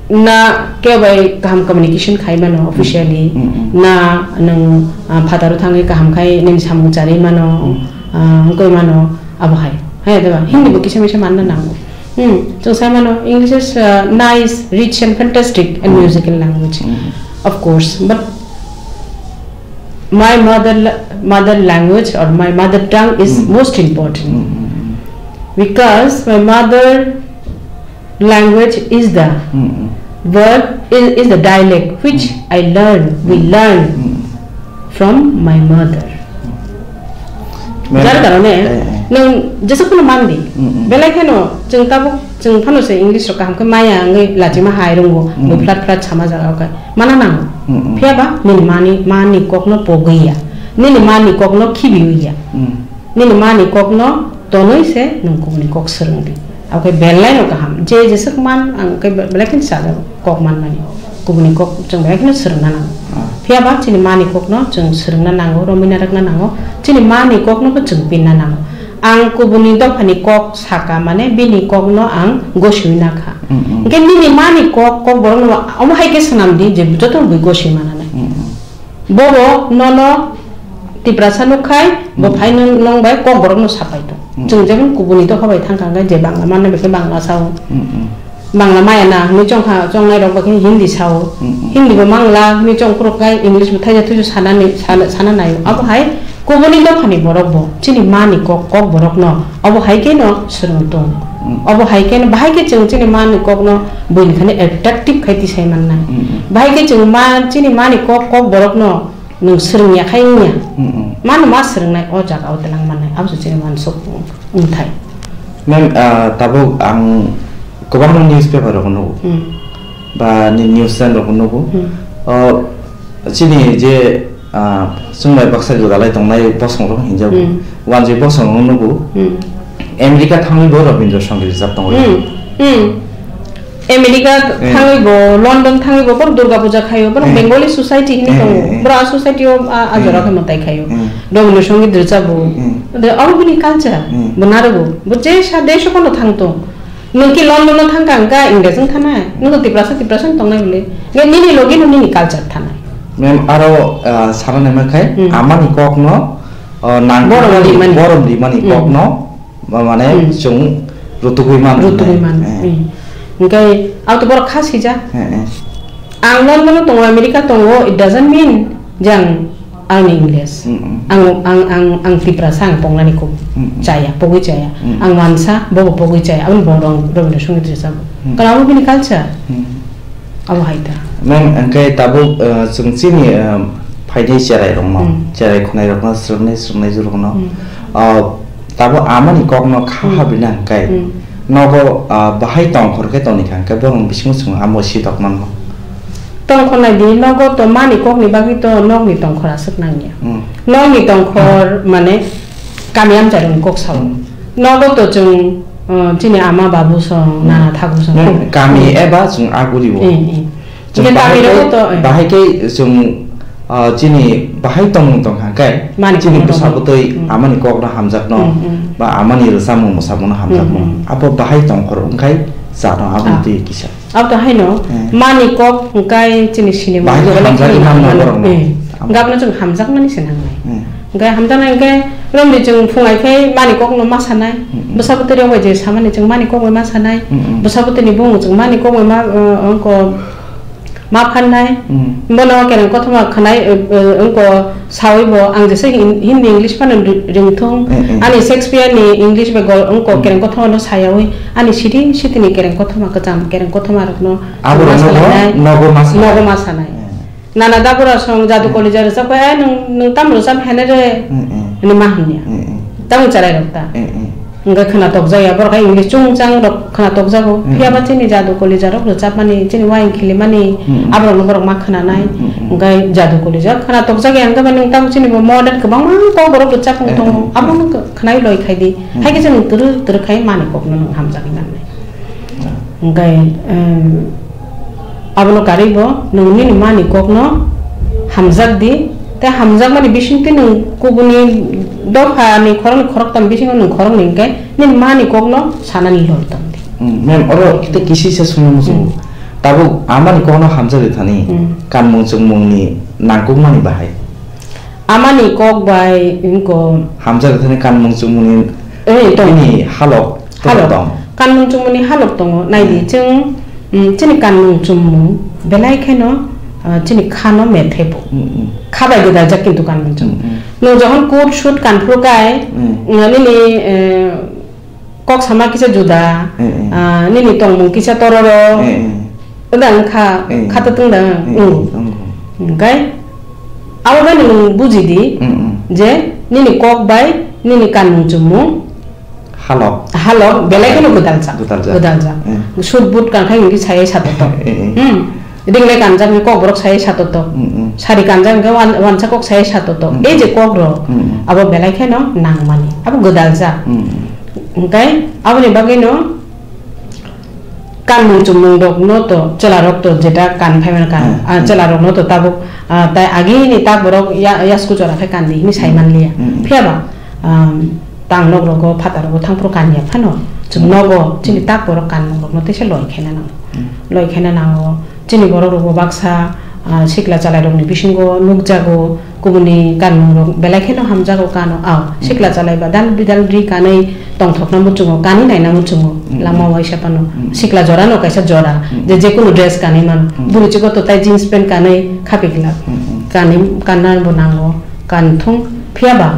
na kebo bai kaham communication khai mano officially, Mm, mm. na nwng, ah, phataro thangwi kaham khai nini samung charwi mano, Mm. ah, wngkoi mano, abo hai. Hai de ba? Hindi bo kisa misa manna nango. Hmm, chwng sai mano, English is, ah, nice, rich and fantastic and Mm. musical language. Mm. Of course, but my mother la-, mother language or my mother tongue is Mm. most important. Mm, mm, mm. Because my mother language is the Mm-mm. word, is, is the dialect which Mm. I learn, we Mm. learn Mm. from my mother. Ma'am, Jar karone, eh, eh. nwng jesa kuno mandi. Mm-mm. Belai kheno, chwng tabuk, chwng phano se English rok kaham khe maya wngwi lachima hai rwngo, Mm-mm. bo flat flat sama jaga o khe. Mana nango. Mm-mm. Phiya ba, nini mani, mani kokno pogwi ya. Nini mani kokno khibiwi ya. Mm. Nini mani kokno tonwi se nwng kubuni kok swrwng di. Abo khe belai no kaham. Je jeswk man, ang khe be-, belai kheno sajago kok manmani. Kubuni kok chwng belai kheno swrwngna nango. Ah. Phiya ba chini mani kokno chwng swrwngna nango, romwina rwkna nango. Chini mani kokno bo chwng pinna nango. Ang kubuni dophani kok saka mane bini kokno ang gosiwi nakha. Mm, mm. Hwnkhe nini mani kok, kokborokno omo hai khe swnam di je joto bui gosiwi mananai. Mm, mm. Bobo nono Tiprasa nukkhai, bo Mm. phai nung, nung bai kokborok no sapai tong. Mm. Chwng jemon kubuni dopha bai thangkha hwnkhe je Bangla manna bai khe Bangla sao. Mm, mm. Bangla maya na hwnwi chongkha, chongnai rok bai khe Hindi sao. Mm, mm. Hindi bo mangla hwnwi chong phuru khe English bo thaisa thuisu sanani, sana, sana naio. Abo hai kubuni dophani borok bo chini mani kok, kokborok no Obo hai khe no swrwng tong. Mm. Obo hai khe no, bahai khe chwng chini mani kok no buini thani attractive khai tisai mannai. Mm, mm. Bahai khe chwng ma, chini mani kok, kokborok no nwng swrwng ya khai wngya. Mm, mm. Mano ma swrwngnai o jaga o twlang mannai. Abo se chini wansuk wngthai. Ma'am, ah, tabuk ang kwbangma newspaper rok nugo. Mm. Ba ni news channel rok nugo. Mm. O, chini je Ah, chwng bai baksa gwdalai tongnai bosongrok hinjago. Hmm. Wanjwi bosongrok nugo. Hmm. America thangwi bo Rabindra Sangeet rijak tongo. Hmm. Hmm. America Hmm. thangwi bo, London thangwi bo, borok Durga Puja khaio, borok Hmm. Bengali society hinwi Hmm, tongo. Hmm. Borok a society o a, a Hmm. jora khe mwtai khaio. Hmm. Rabindra Sangeet rijabo. Hmm. De, abo bini culture. Hmm. Bo narwgo. Bo je sa desh o phano thang tong. Nwng ki London no thang kha, hwnkha English wng thanai. Nwng to Tiprasa, Tiprasa wng tongnai bwle. Hwnkhe nini logi no nini culture thanai. Mem, aro, ah, sana naima khai, Hmm. amani kok no, ah, nang Borom rimani, rimani. borom rimani Hmm. kok no, ma-, mane Hmm. chwng rutugwi mano Rutugwi hinai. mano. Eh. Hmm. Hwnkhe, abo to borok kha sijak. Eh, eh. Ang London o tongo, America tongo, it doesn't mean je ang, ang ni English. Mm, mm. Ang, ang, ang, ang Tiprasa, ang pongnani kok Mm, mm. chaya, pogwi chaya. Mm. Ang wansa, bobo pogwi chaya. Aboni borok rong, Rabindranath Sangeet rwchapbo. Mm. Karon abo bini culture. Mm. Abo hai ta. Mem, hwnkhe tabuk, eh, chwng chini, eh, phainai cherai rokno, Mm. cherai khwnai rokno swrwngnai, swrwngnai jurokno. Mm. Ah, tabuk amani kokno kha Mm. habina hwnkhe. Mm. Nogo, ah, bahai tongkhor khe tongni kha, hwnkhe borokni bisingo chwng amo sidok mano. Tongkhor nai di, nogo to mani kokni bagwi to nokni tongkhor aswk nangya. Hmm. Nokni tongkhor mane kami amchairokni kok sao. Hmm. Nogo to chwng, ah, chini ama babu song, Hmm. nana thaku song. Hmm, kami eba chwng aguribo. Eh, eh. Chwng Hwnkhe bahai kami khe, rogo to, eh. bahai khe chwng, ah, chini bahai tongmung tong kha khe, Mani chini kokno bwsa tongmung. bwtwi Hmm. amani kokno hamjakno, Hmm, hmm. ba amani rwchapmung mwsapmungno hamjakno. Hmm, hmm. Abo bahai tongkhor wngkhai chano aboni Ah. twi kisa. Abo to haino, Hmm. mani kok wngkhai chini sinimung Bahai khe belai hamjagwi kheno nangma nangmani. borokno. Eh. Abo. Hwnkhe abono chwng hamjakmani se nangnai. Hmm. Hwnkhe hamjaknai hwnkhe romdi chwng phungai khe mani kokno ma sanai. Hmm, hmm. Bwsa bwtwi rok bai je samani chwng mani kok bai ma sanai. Hmm, hmm. Bwsa bwtwini bumung chwng mani kok bai ma, eh, wngkha. Ma phan nai, Hmm. bono kereng kothoma khwnai, eh, eh, wngkha saui bo, ang jesa Hin-, Hindi, English phano ri-, ringthung, Eh, eh. ani Shakespeare ni English bai gol-, wngkha Hmm. kereng kothoma no sayaui, ani siri sitini kereng kothoma kwcham, kereng kothoma rokno Abo ma rokno bo salainai, nogo ma sanai. nogo ma sanai. Eh. Nana dabura song jadu Hmm. kolija rwchap khe, "Eh, nwng, nwng tamo rwchap hene re?" Hmm, hmm. Hwnwi ma hwnya. Hmm, hmm. Tamo chwrai rok ta. Hmm, hmm. Hwnkhe khwna tokjak ya, borok hai English chungchang rok khwna tokjago. Mm. Phiya ba chini jadu kolija rok rwchapmani, chini wayang khilimani, Mm. aborokno borok ma khwnanai. Mm, mm, mm. Hwnkhe jadu kolija khwna tokjak ya, hwnkhe ba nwng tamo chini bo modern kwbangma kok borok rwchapmung Eh, tongo. eh, Abono eh. khwnai loi khai di. Mm. Hai khe chwng twrwk twrwk khai mani kokno nwng hamjagwi mannai. Mm. Hwnkhe, em, Abono karwi bo nwng nini mani kokno hamjak di, tei hamjakmani bisingtwi nwng kubuni dophani khoroknwi khoroktam bisingo nwng khoroknwi hwnkhe nini mani kokno sanani loi tong di. Hmm, mem, oro tei kisi se sungwi muchungo. Hmm. Tabuk amani kokno hamjak rwi thani, Hmm. kanmung chwngmungni nangkukmani bahai. Amani kok bai wngkha. Hamjak thani kanmung chumuni Eh, tong. Bini halok Halok. tong. Kanmung chumuni halok tongo. Nai di Hmm. chwng, mm, chini kanmung chumung belai kheno, ah, chini khano methebo. Hmm, hmm. Kha bai gwdajak kintu kanmung chumung. Hmm, hmm. Nwng jokhon coat suit kanphuru kai, Hmm. mm, nini, eh, Kok sama kisa juda, Eh, eh. ah, nini tongmung kisa tororo. Eh, eh. Wngda wngkha, Eh. khato tongda, Eh, eh, wng. tongo. Hwnkhe, abo bai nwng buji di, Mm, mm. je nini kok bai, nini kanmung chumung Halok. halok, belai kheno gwdaljak. Gwdaljak. Gwdaljak. Eh. Suit boot kankhai hwnkhe saya sato tok. Eh, eh. Hmm. Ringlai kanjak ni kok borok sai sato tok. Mm, mm. Sari kanjak ni wan-, wansa kok sai sato tok. Mm, Ei je mm. kok rok, Mm, mm. abo belai kheno nangmani. Abo gwdaljak. Mm, mm. Hwnkhe aboni bagwi no kanmung chumung rok no to chwla rok to jeta kan phai mano kan. Mm, Ah, mm. chwla rok no to tabuk, ah, tai agi ni tak borok ya-, yasku chwla khe kan di hini sai Mm. man liya. Mm, mm. Phiya ba, um, tang nok rogo phatar rogo thang phuru kan ya phano. Chwng Mm. nogo chini Mm. tak borok kanmung rok no teisa loi khaina nango. Mm. Loi khaina nango. Chini borok rok bo baksa, ah, sikla chalai rok ni bisingo nukjago, kubuni kanmung rok belai kheno hamjago kano. Ao, Mm. sikla chalai ba dal bidal ri kanwi tongthokna muchungo, kani naina muchungo, Mm. lama waisa phano. Mm. Sikla jora no kaisa jora, Mm. je jekunu dress kanwi mano. Mm. Bwrwi chukgo to tai jeans pant kanwi khapikla. Mm, mm. Kanwi, kanna bo nango, kanthung phiya ba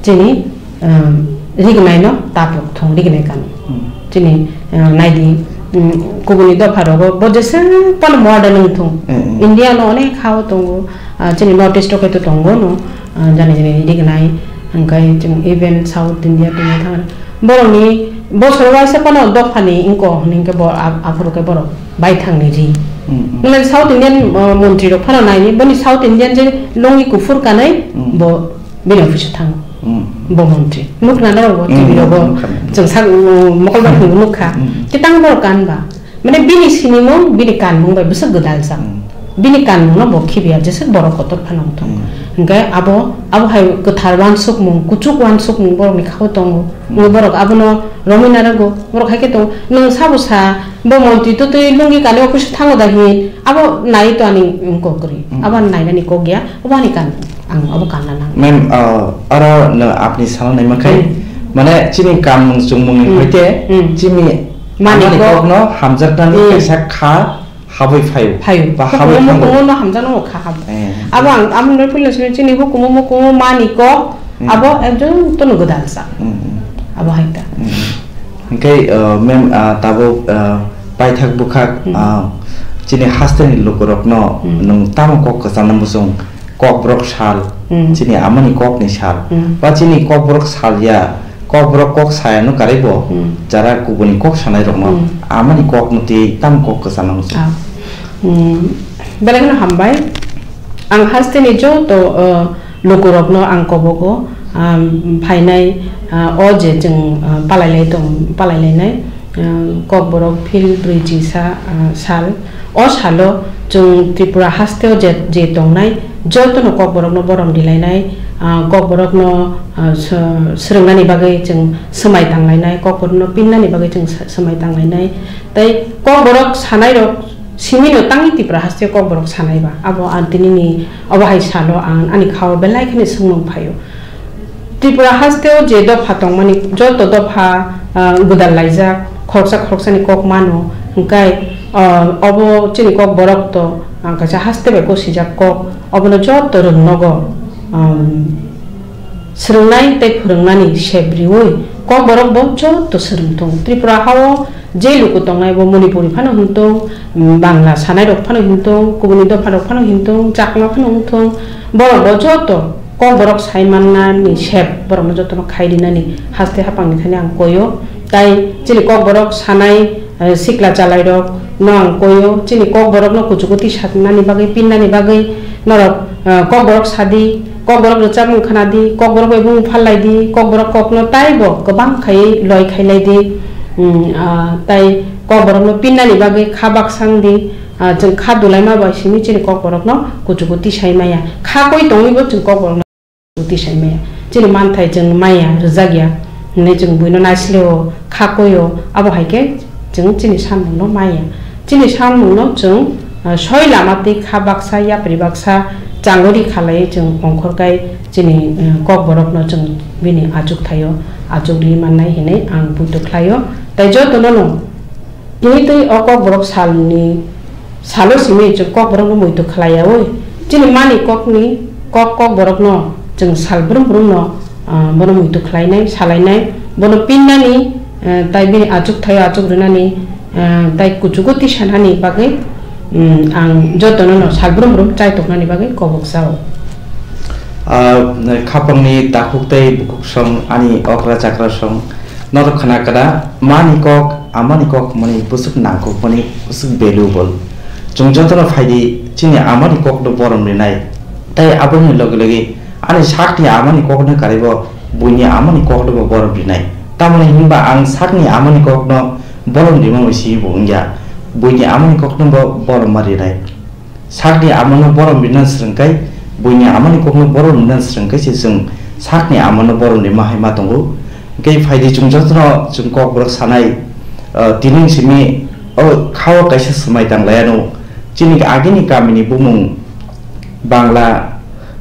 chini, um, rignaino taprok thung rignai kani. Hmm. Chini, um, naidi, um, kubuni dopha rogo bo jesa phano modern wng thung. Eh, eh. India no onek ha o tongo, ah, chini North East o khe to tongo no, ah, jani jani rignai, hwnkhe chwng even South India tongwi thang. Borokni bosor waisa phano dophani wngko hwnwi hwnkhe bo ap-, aphuru khe borok baithangni ri. Hmm, hmm. Nwng South Indian, ah, montri rok phano naini, boni South Indian je lungi kuphur kanwi Hmm. bo Bini office o thango. Hmm. Bo montri. Nukna norok bo Hmm, T V rogo. nukha. Chwng sak, um, mokol bai thwngwi nukha. Hmm. Kitang borok kan ba. Mane bini sinimung, bini kanmung bai bwswk gwdal jak. Hmm. Bini kanmungno bo khibiya, jeswk borok kotor phano wngthok. Hmm. Hwnkhe abo, abo hai kwthar uansukmung, kuchuk uansukmung borokni khao tongo. Hmm. Wngwi borok abono romwi narago, borok hai khe tongo. Nwng sabo sa, bo montri twtwi lungi kanwi office thango da hin, abo nai to ani wngkok kwrwi. Hmm. Abo ani nainani kok ya, abo ani kan, ang abo kanna nang. Ma'am, uh, aro no apni sana naima khai, Hmm. mane chini kanmung chumungni Hmm. hoite Hmm. chini Maniko. amani kokno hamjaknani Hmm. kaisa kha habwi phaio. Phaio. Ba habwi Hukumu thango. mukumu no hamjakno kha hab. Eh. Abo ang, amo nai puila sini chini hukumu mukumu maniko, Hmm. abo ekjon tono gwdal sa. Hmm, hmm. Abo hai ta. Hmm. Hwnkhe, uh, ma'am, uh, tabuk, uh, paithak bwkhak, Hmm. uh, chini hasteni lukurokno Hmm. nwng tamo kok kwchangno muchung, Kokborok sal, Hmm. chini amani kokni sal, Hmm. ba chini kokborok sal ya, kokborok kok sayano karwi bo, Hmm. jara kubuni kok sanai rokno, Hmm. amani kokno tei tamo kok kwchangno muchung. Ah. Hmm. Belai kheno hambai. Ang hasteni joto, uh, lukurokno ang kobogo, um, phainai, uh, o je chwng, uh, palailai tong, palailainai, uh, kokborok phil brwichi sa, uh, sal. O salo chwng Tripura hasteo je, je tongnai jotono kokborokno borom rilainai, uh, kokborokno, uh, sw-, swrwngnani bagwi chwng swmai tanglainai, kokborokno pinnani bagwi chwng sw-, swmai tanglainai. Tei kokborok sanairok Simino tangwi Tripura haste kokborok sanai ba, abo ang tinini obo hai salo ang ani khao belai kheno swngmung phaio. Tripura hasteo je dopha tongmani, joto dopha, ah, gwdal laijak, khoroksa khoroksani kok mano, hwnkhe, ah, obo chini kokborok to, ah, kaisa haste bai kosijak kok, obono joto rwng nogo, um, Swrwngnai tei phwrwngnani sep riui kokborok bo joto swrwng thung. Tripura hao je luku tongnai bo Manipuri phano hwn thung, Bangla sanai rok phano hwn thung, kubuni dopha rok phano hwn thung, Chakma phano hwn thung, borok bo joto kokborok sai mannani sep borok no joto no khai rinani haste hapang ni thani ang koi o. Tai chini kokborok sanai, eh, sikla chalairok no ang koio, chini kokborokno kuchukuti saknani bagwi, pinnani bagwi norok, eh, kokborok sadi, kokborok rwchapmung khnadi, kokborok bai bumung phallaidi, kokborok kokno taibo kwbang khaiwi loi khailaidi. Mm, ah, tai kokborokno pinnani bagwi kha baksa wngdi, ah, chwng kha dulaima bai simi chini kokborokno kuchukuti sai maya. Kha koi tongwibo chwng kokborokno. Twi sai maya. Chini manthai chwng maya, rwjak ya. Hwnwi chwng buino naisleo, kha koio, abo hai khe chwng chini samungno maya. Chini samungno chwng, ah, soi lama twi kha baksa, yapri baksa, changori khalai chwng ongkhor kai chini, eh, kokborokno chwng bini achuk thaio, achuk ri mannai hinwi ang buitok khlaio. Tai jotono no Tini twi o kokborok salni salo simi chwng kokborokno muitu khlai yaui. Chini mani kokni kok kokborokno chwng sal brum brumno, ah, bono muitu khlainai, salainai, bono pinnani, eh, tai bini achuk thaio achuk rwnani, eh, tai kuchugo tisanani bagwi, mm, ang jotono no sal brum brum chaitoknani bagwi kobok sao. Ah, khapangni takhuk tei bukhuk song ani okra chakra song norok khna kra mani kok Amani kok hwnmani bwswk nangkukmani, bwswk valuable. Chwng jotono phaidi, chini amani kokno borom rinai. Tei aboni loge loge ani sakni amani kokno karwibo buini amani koknobo borom rinai. Tamoni hwnba ang sakni amani kokno borom rima bai se bo wngya, buini amani koknobo borom ma rinai. Sakni amano borom rina swrwngkhai, buini amani kokno borom rina swrwngkhai se chwng sakni amano borom rima hai ma tongo. Hwnkhe phaidi chwng jotono chwng kokborok sanai, ah, tini simi o khao kaisa swmai tang laiano. Chini agini kamini bumung Bangla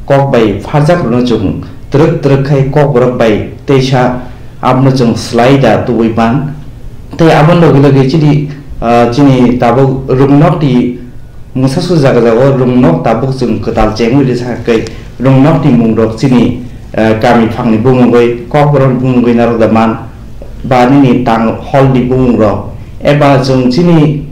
kok bai pharjak rwno chwng twrwk twrwk khai kokborok bai teisa abono chwng swlai da tubui man. Tei aboni loge loge chini, ah, chini tabuk rwngnokni Mungsa su jaga jaga o rwngnok tabuk chwng kwtal chengwi rwsa khe rwngnokni mungrok chini, eh, kami phangni bumungwi, kokborokni bumungwi narwk da man, ba nini tang holni bumungrok, eba chwng chini,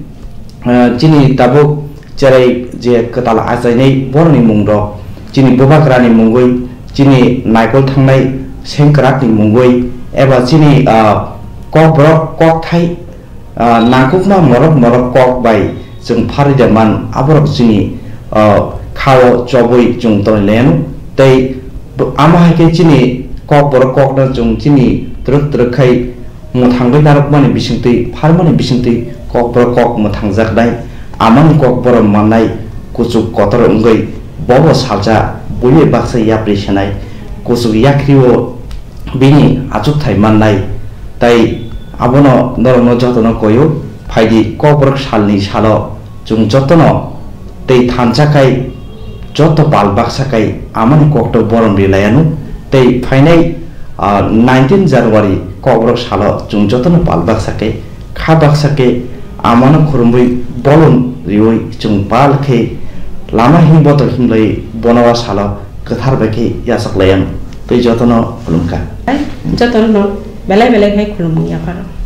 eh, chini tabuk cherai je kwtal achainai borokni mungrok, chini bubagrani mungwi, chini naikol thangnai sengkwrakni mungwi, eba chini, ah, kokborok kokthai, ah, nangkukma morok morok kok bai chwng pharwi da man, aborok chini, ah, khao chobwi chwng tonwi laiano. Tei bo-, amo hai khe chini kokborok kokno chwng chini twrwk twrwk khai mwthangwi narwkmani bisingtwi, pharmani bisingtwi kokborok kok mwthangjaknai, amani kok borom mannai, kuchuk kotor wngwi bobo salsa buiwi baksa yapri senai, kuchuk yakrio bini achukthai mannai, tei abono norokno jotono koyo, phaidi Kokborok salni salo chwng jotono tei thansa kai joto pal baksa kai amani kokto borom rilaianu, tei phainai, ah, nineteen January Kokborok salo chwng jotono pal baksa kai kha baksa khe amano khurumwi bolon riwi chwng pal khe lama himboto himlai bono a salo kwthar bai khe yachak laiyan tei jotono khulumkha. Jotono belai belai khai khulumung yapharo.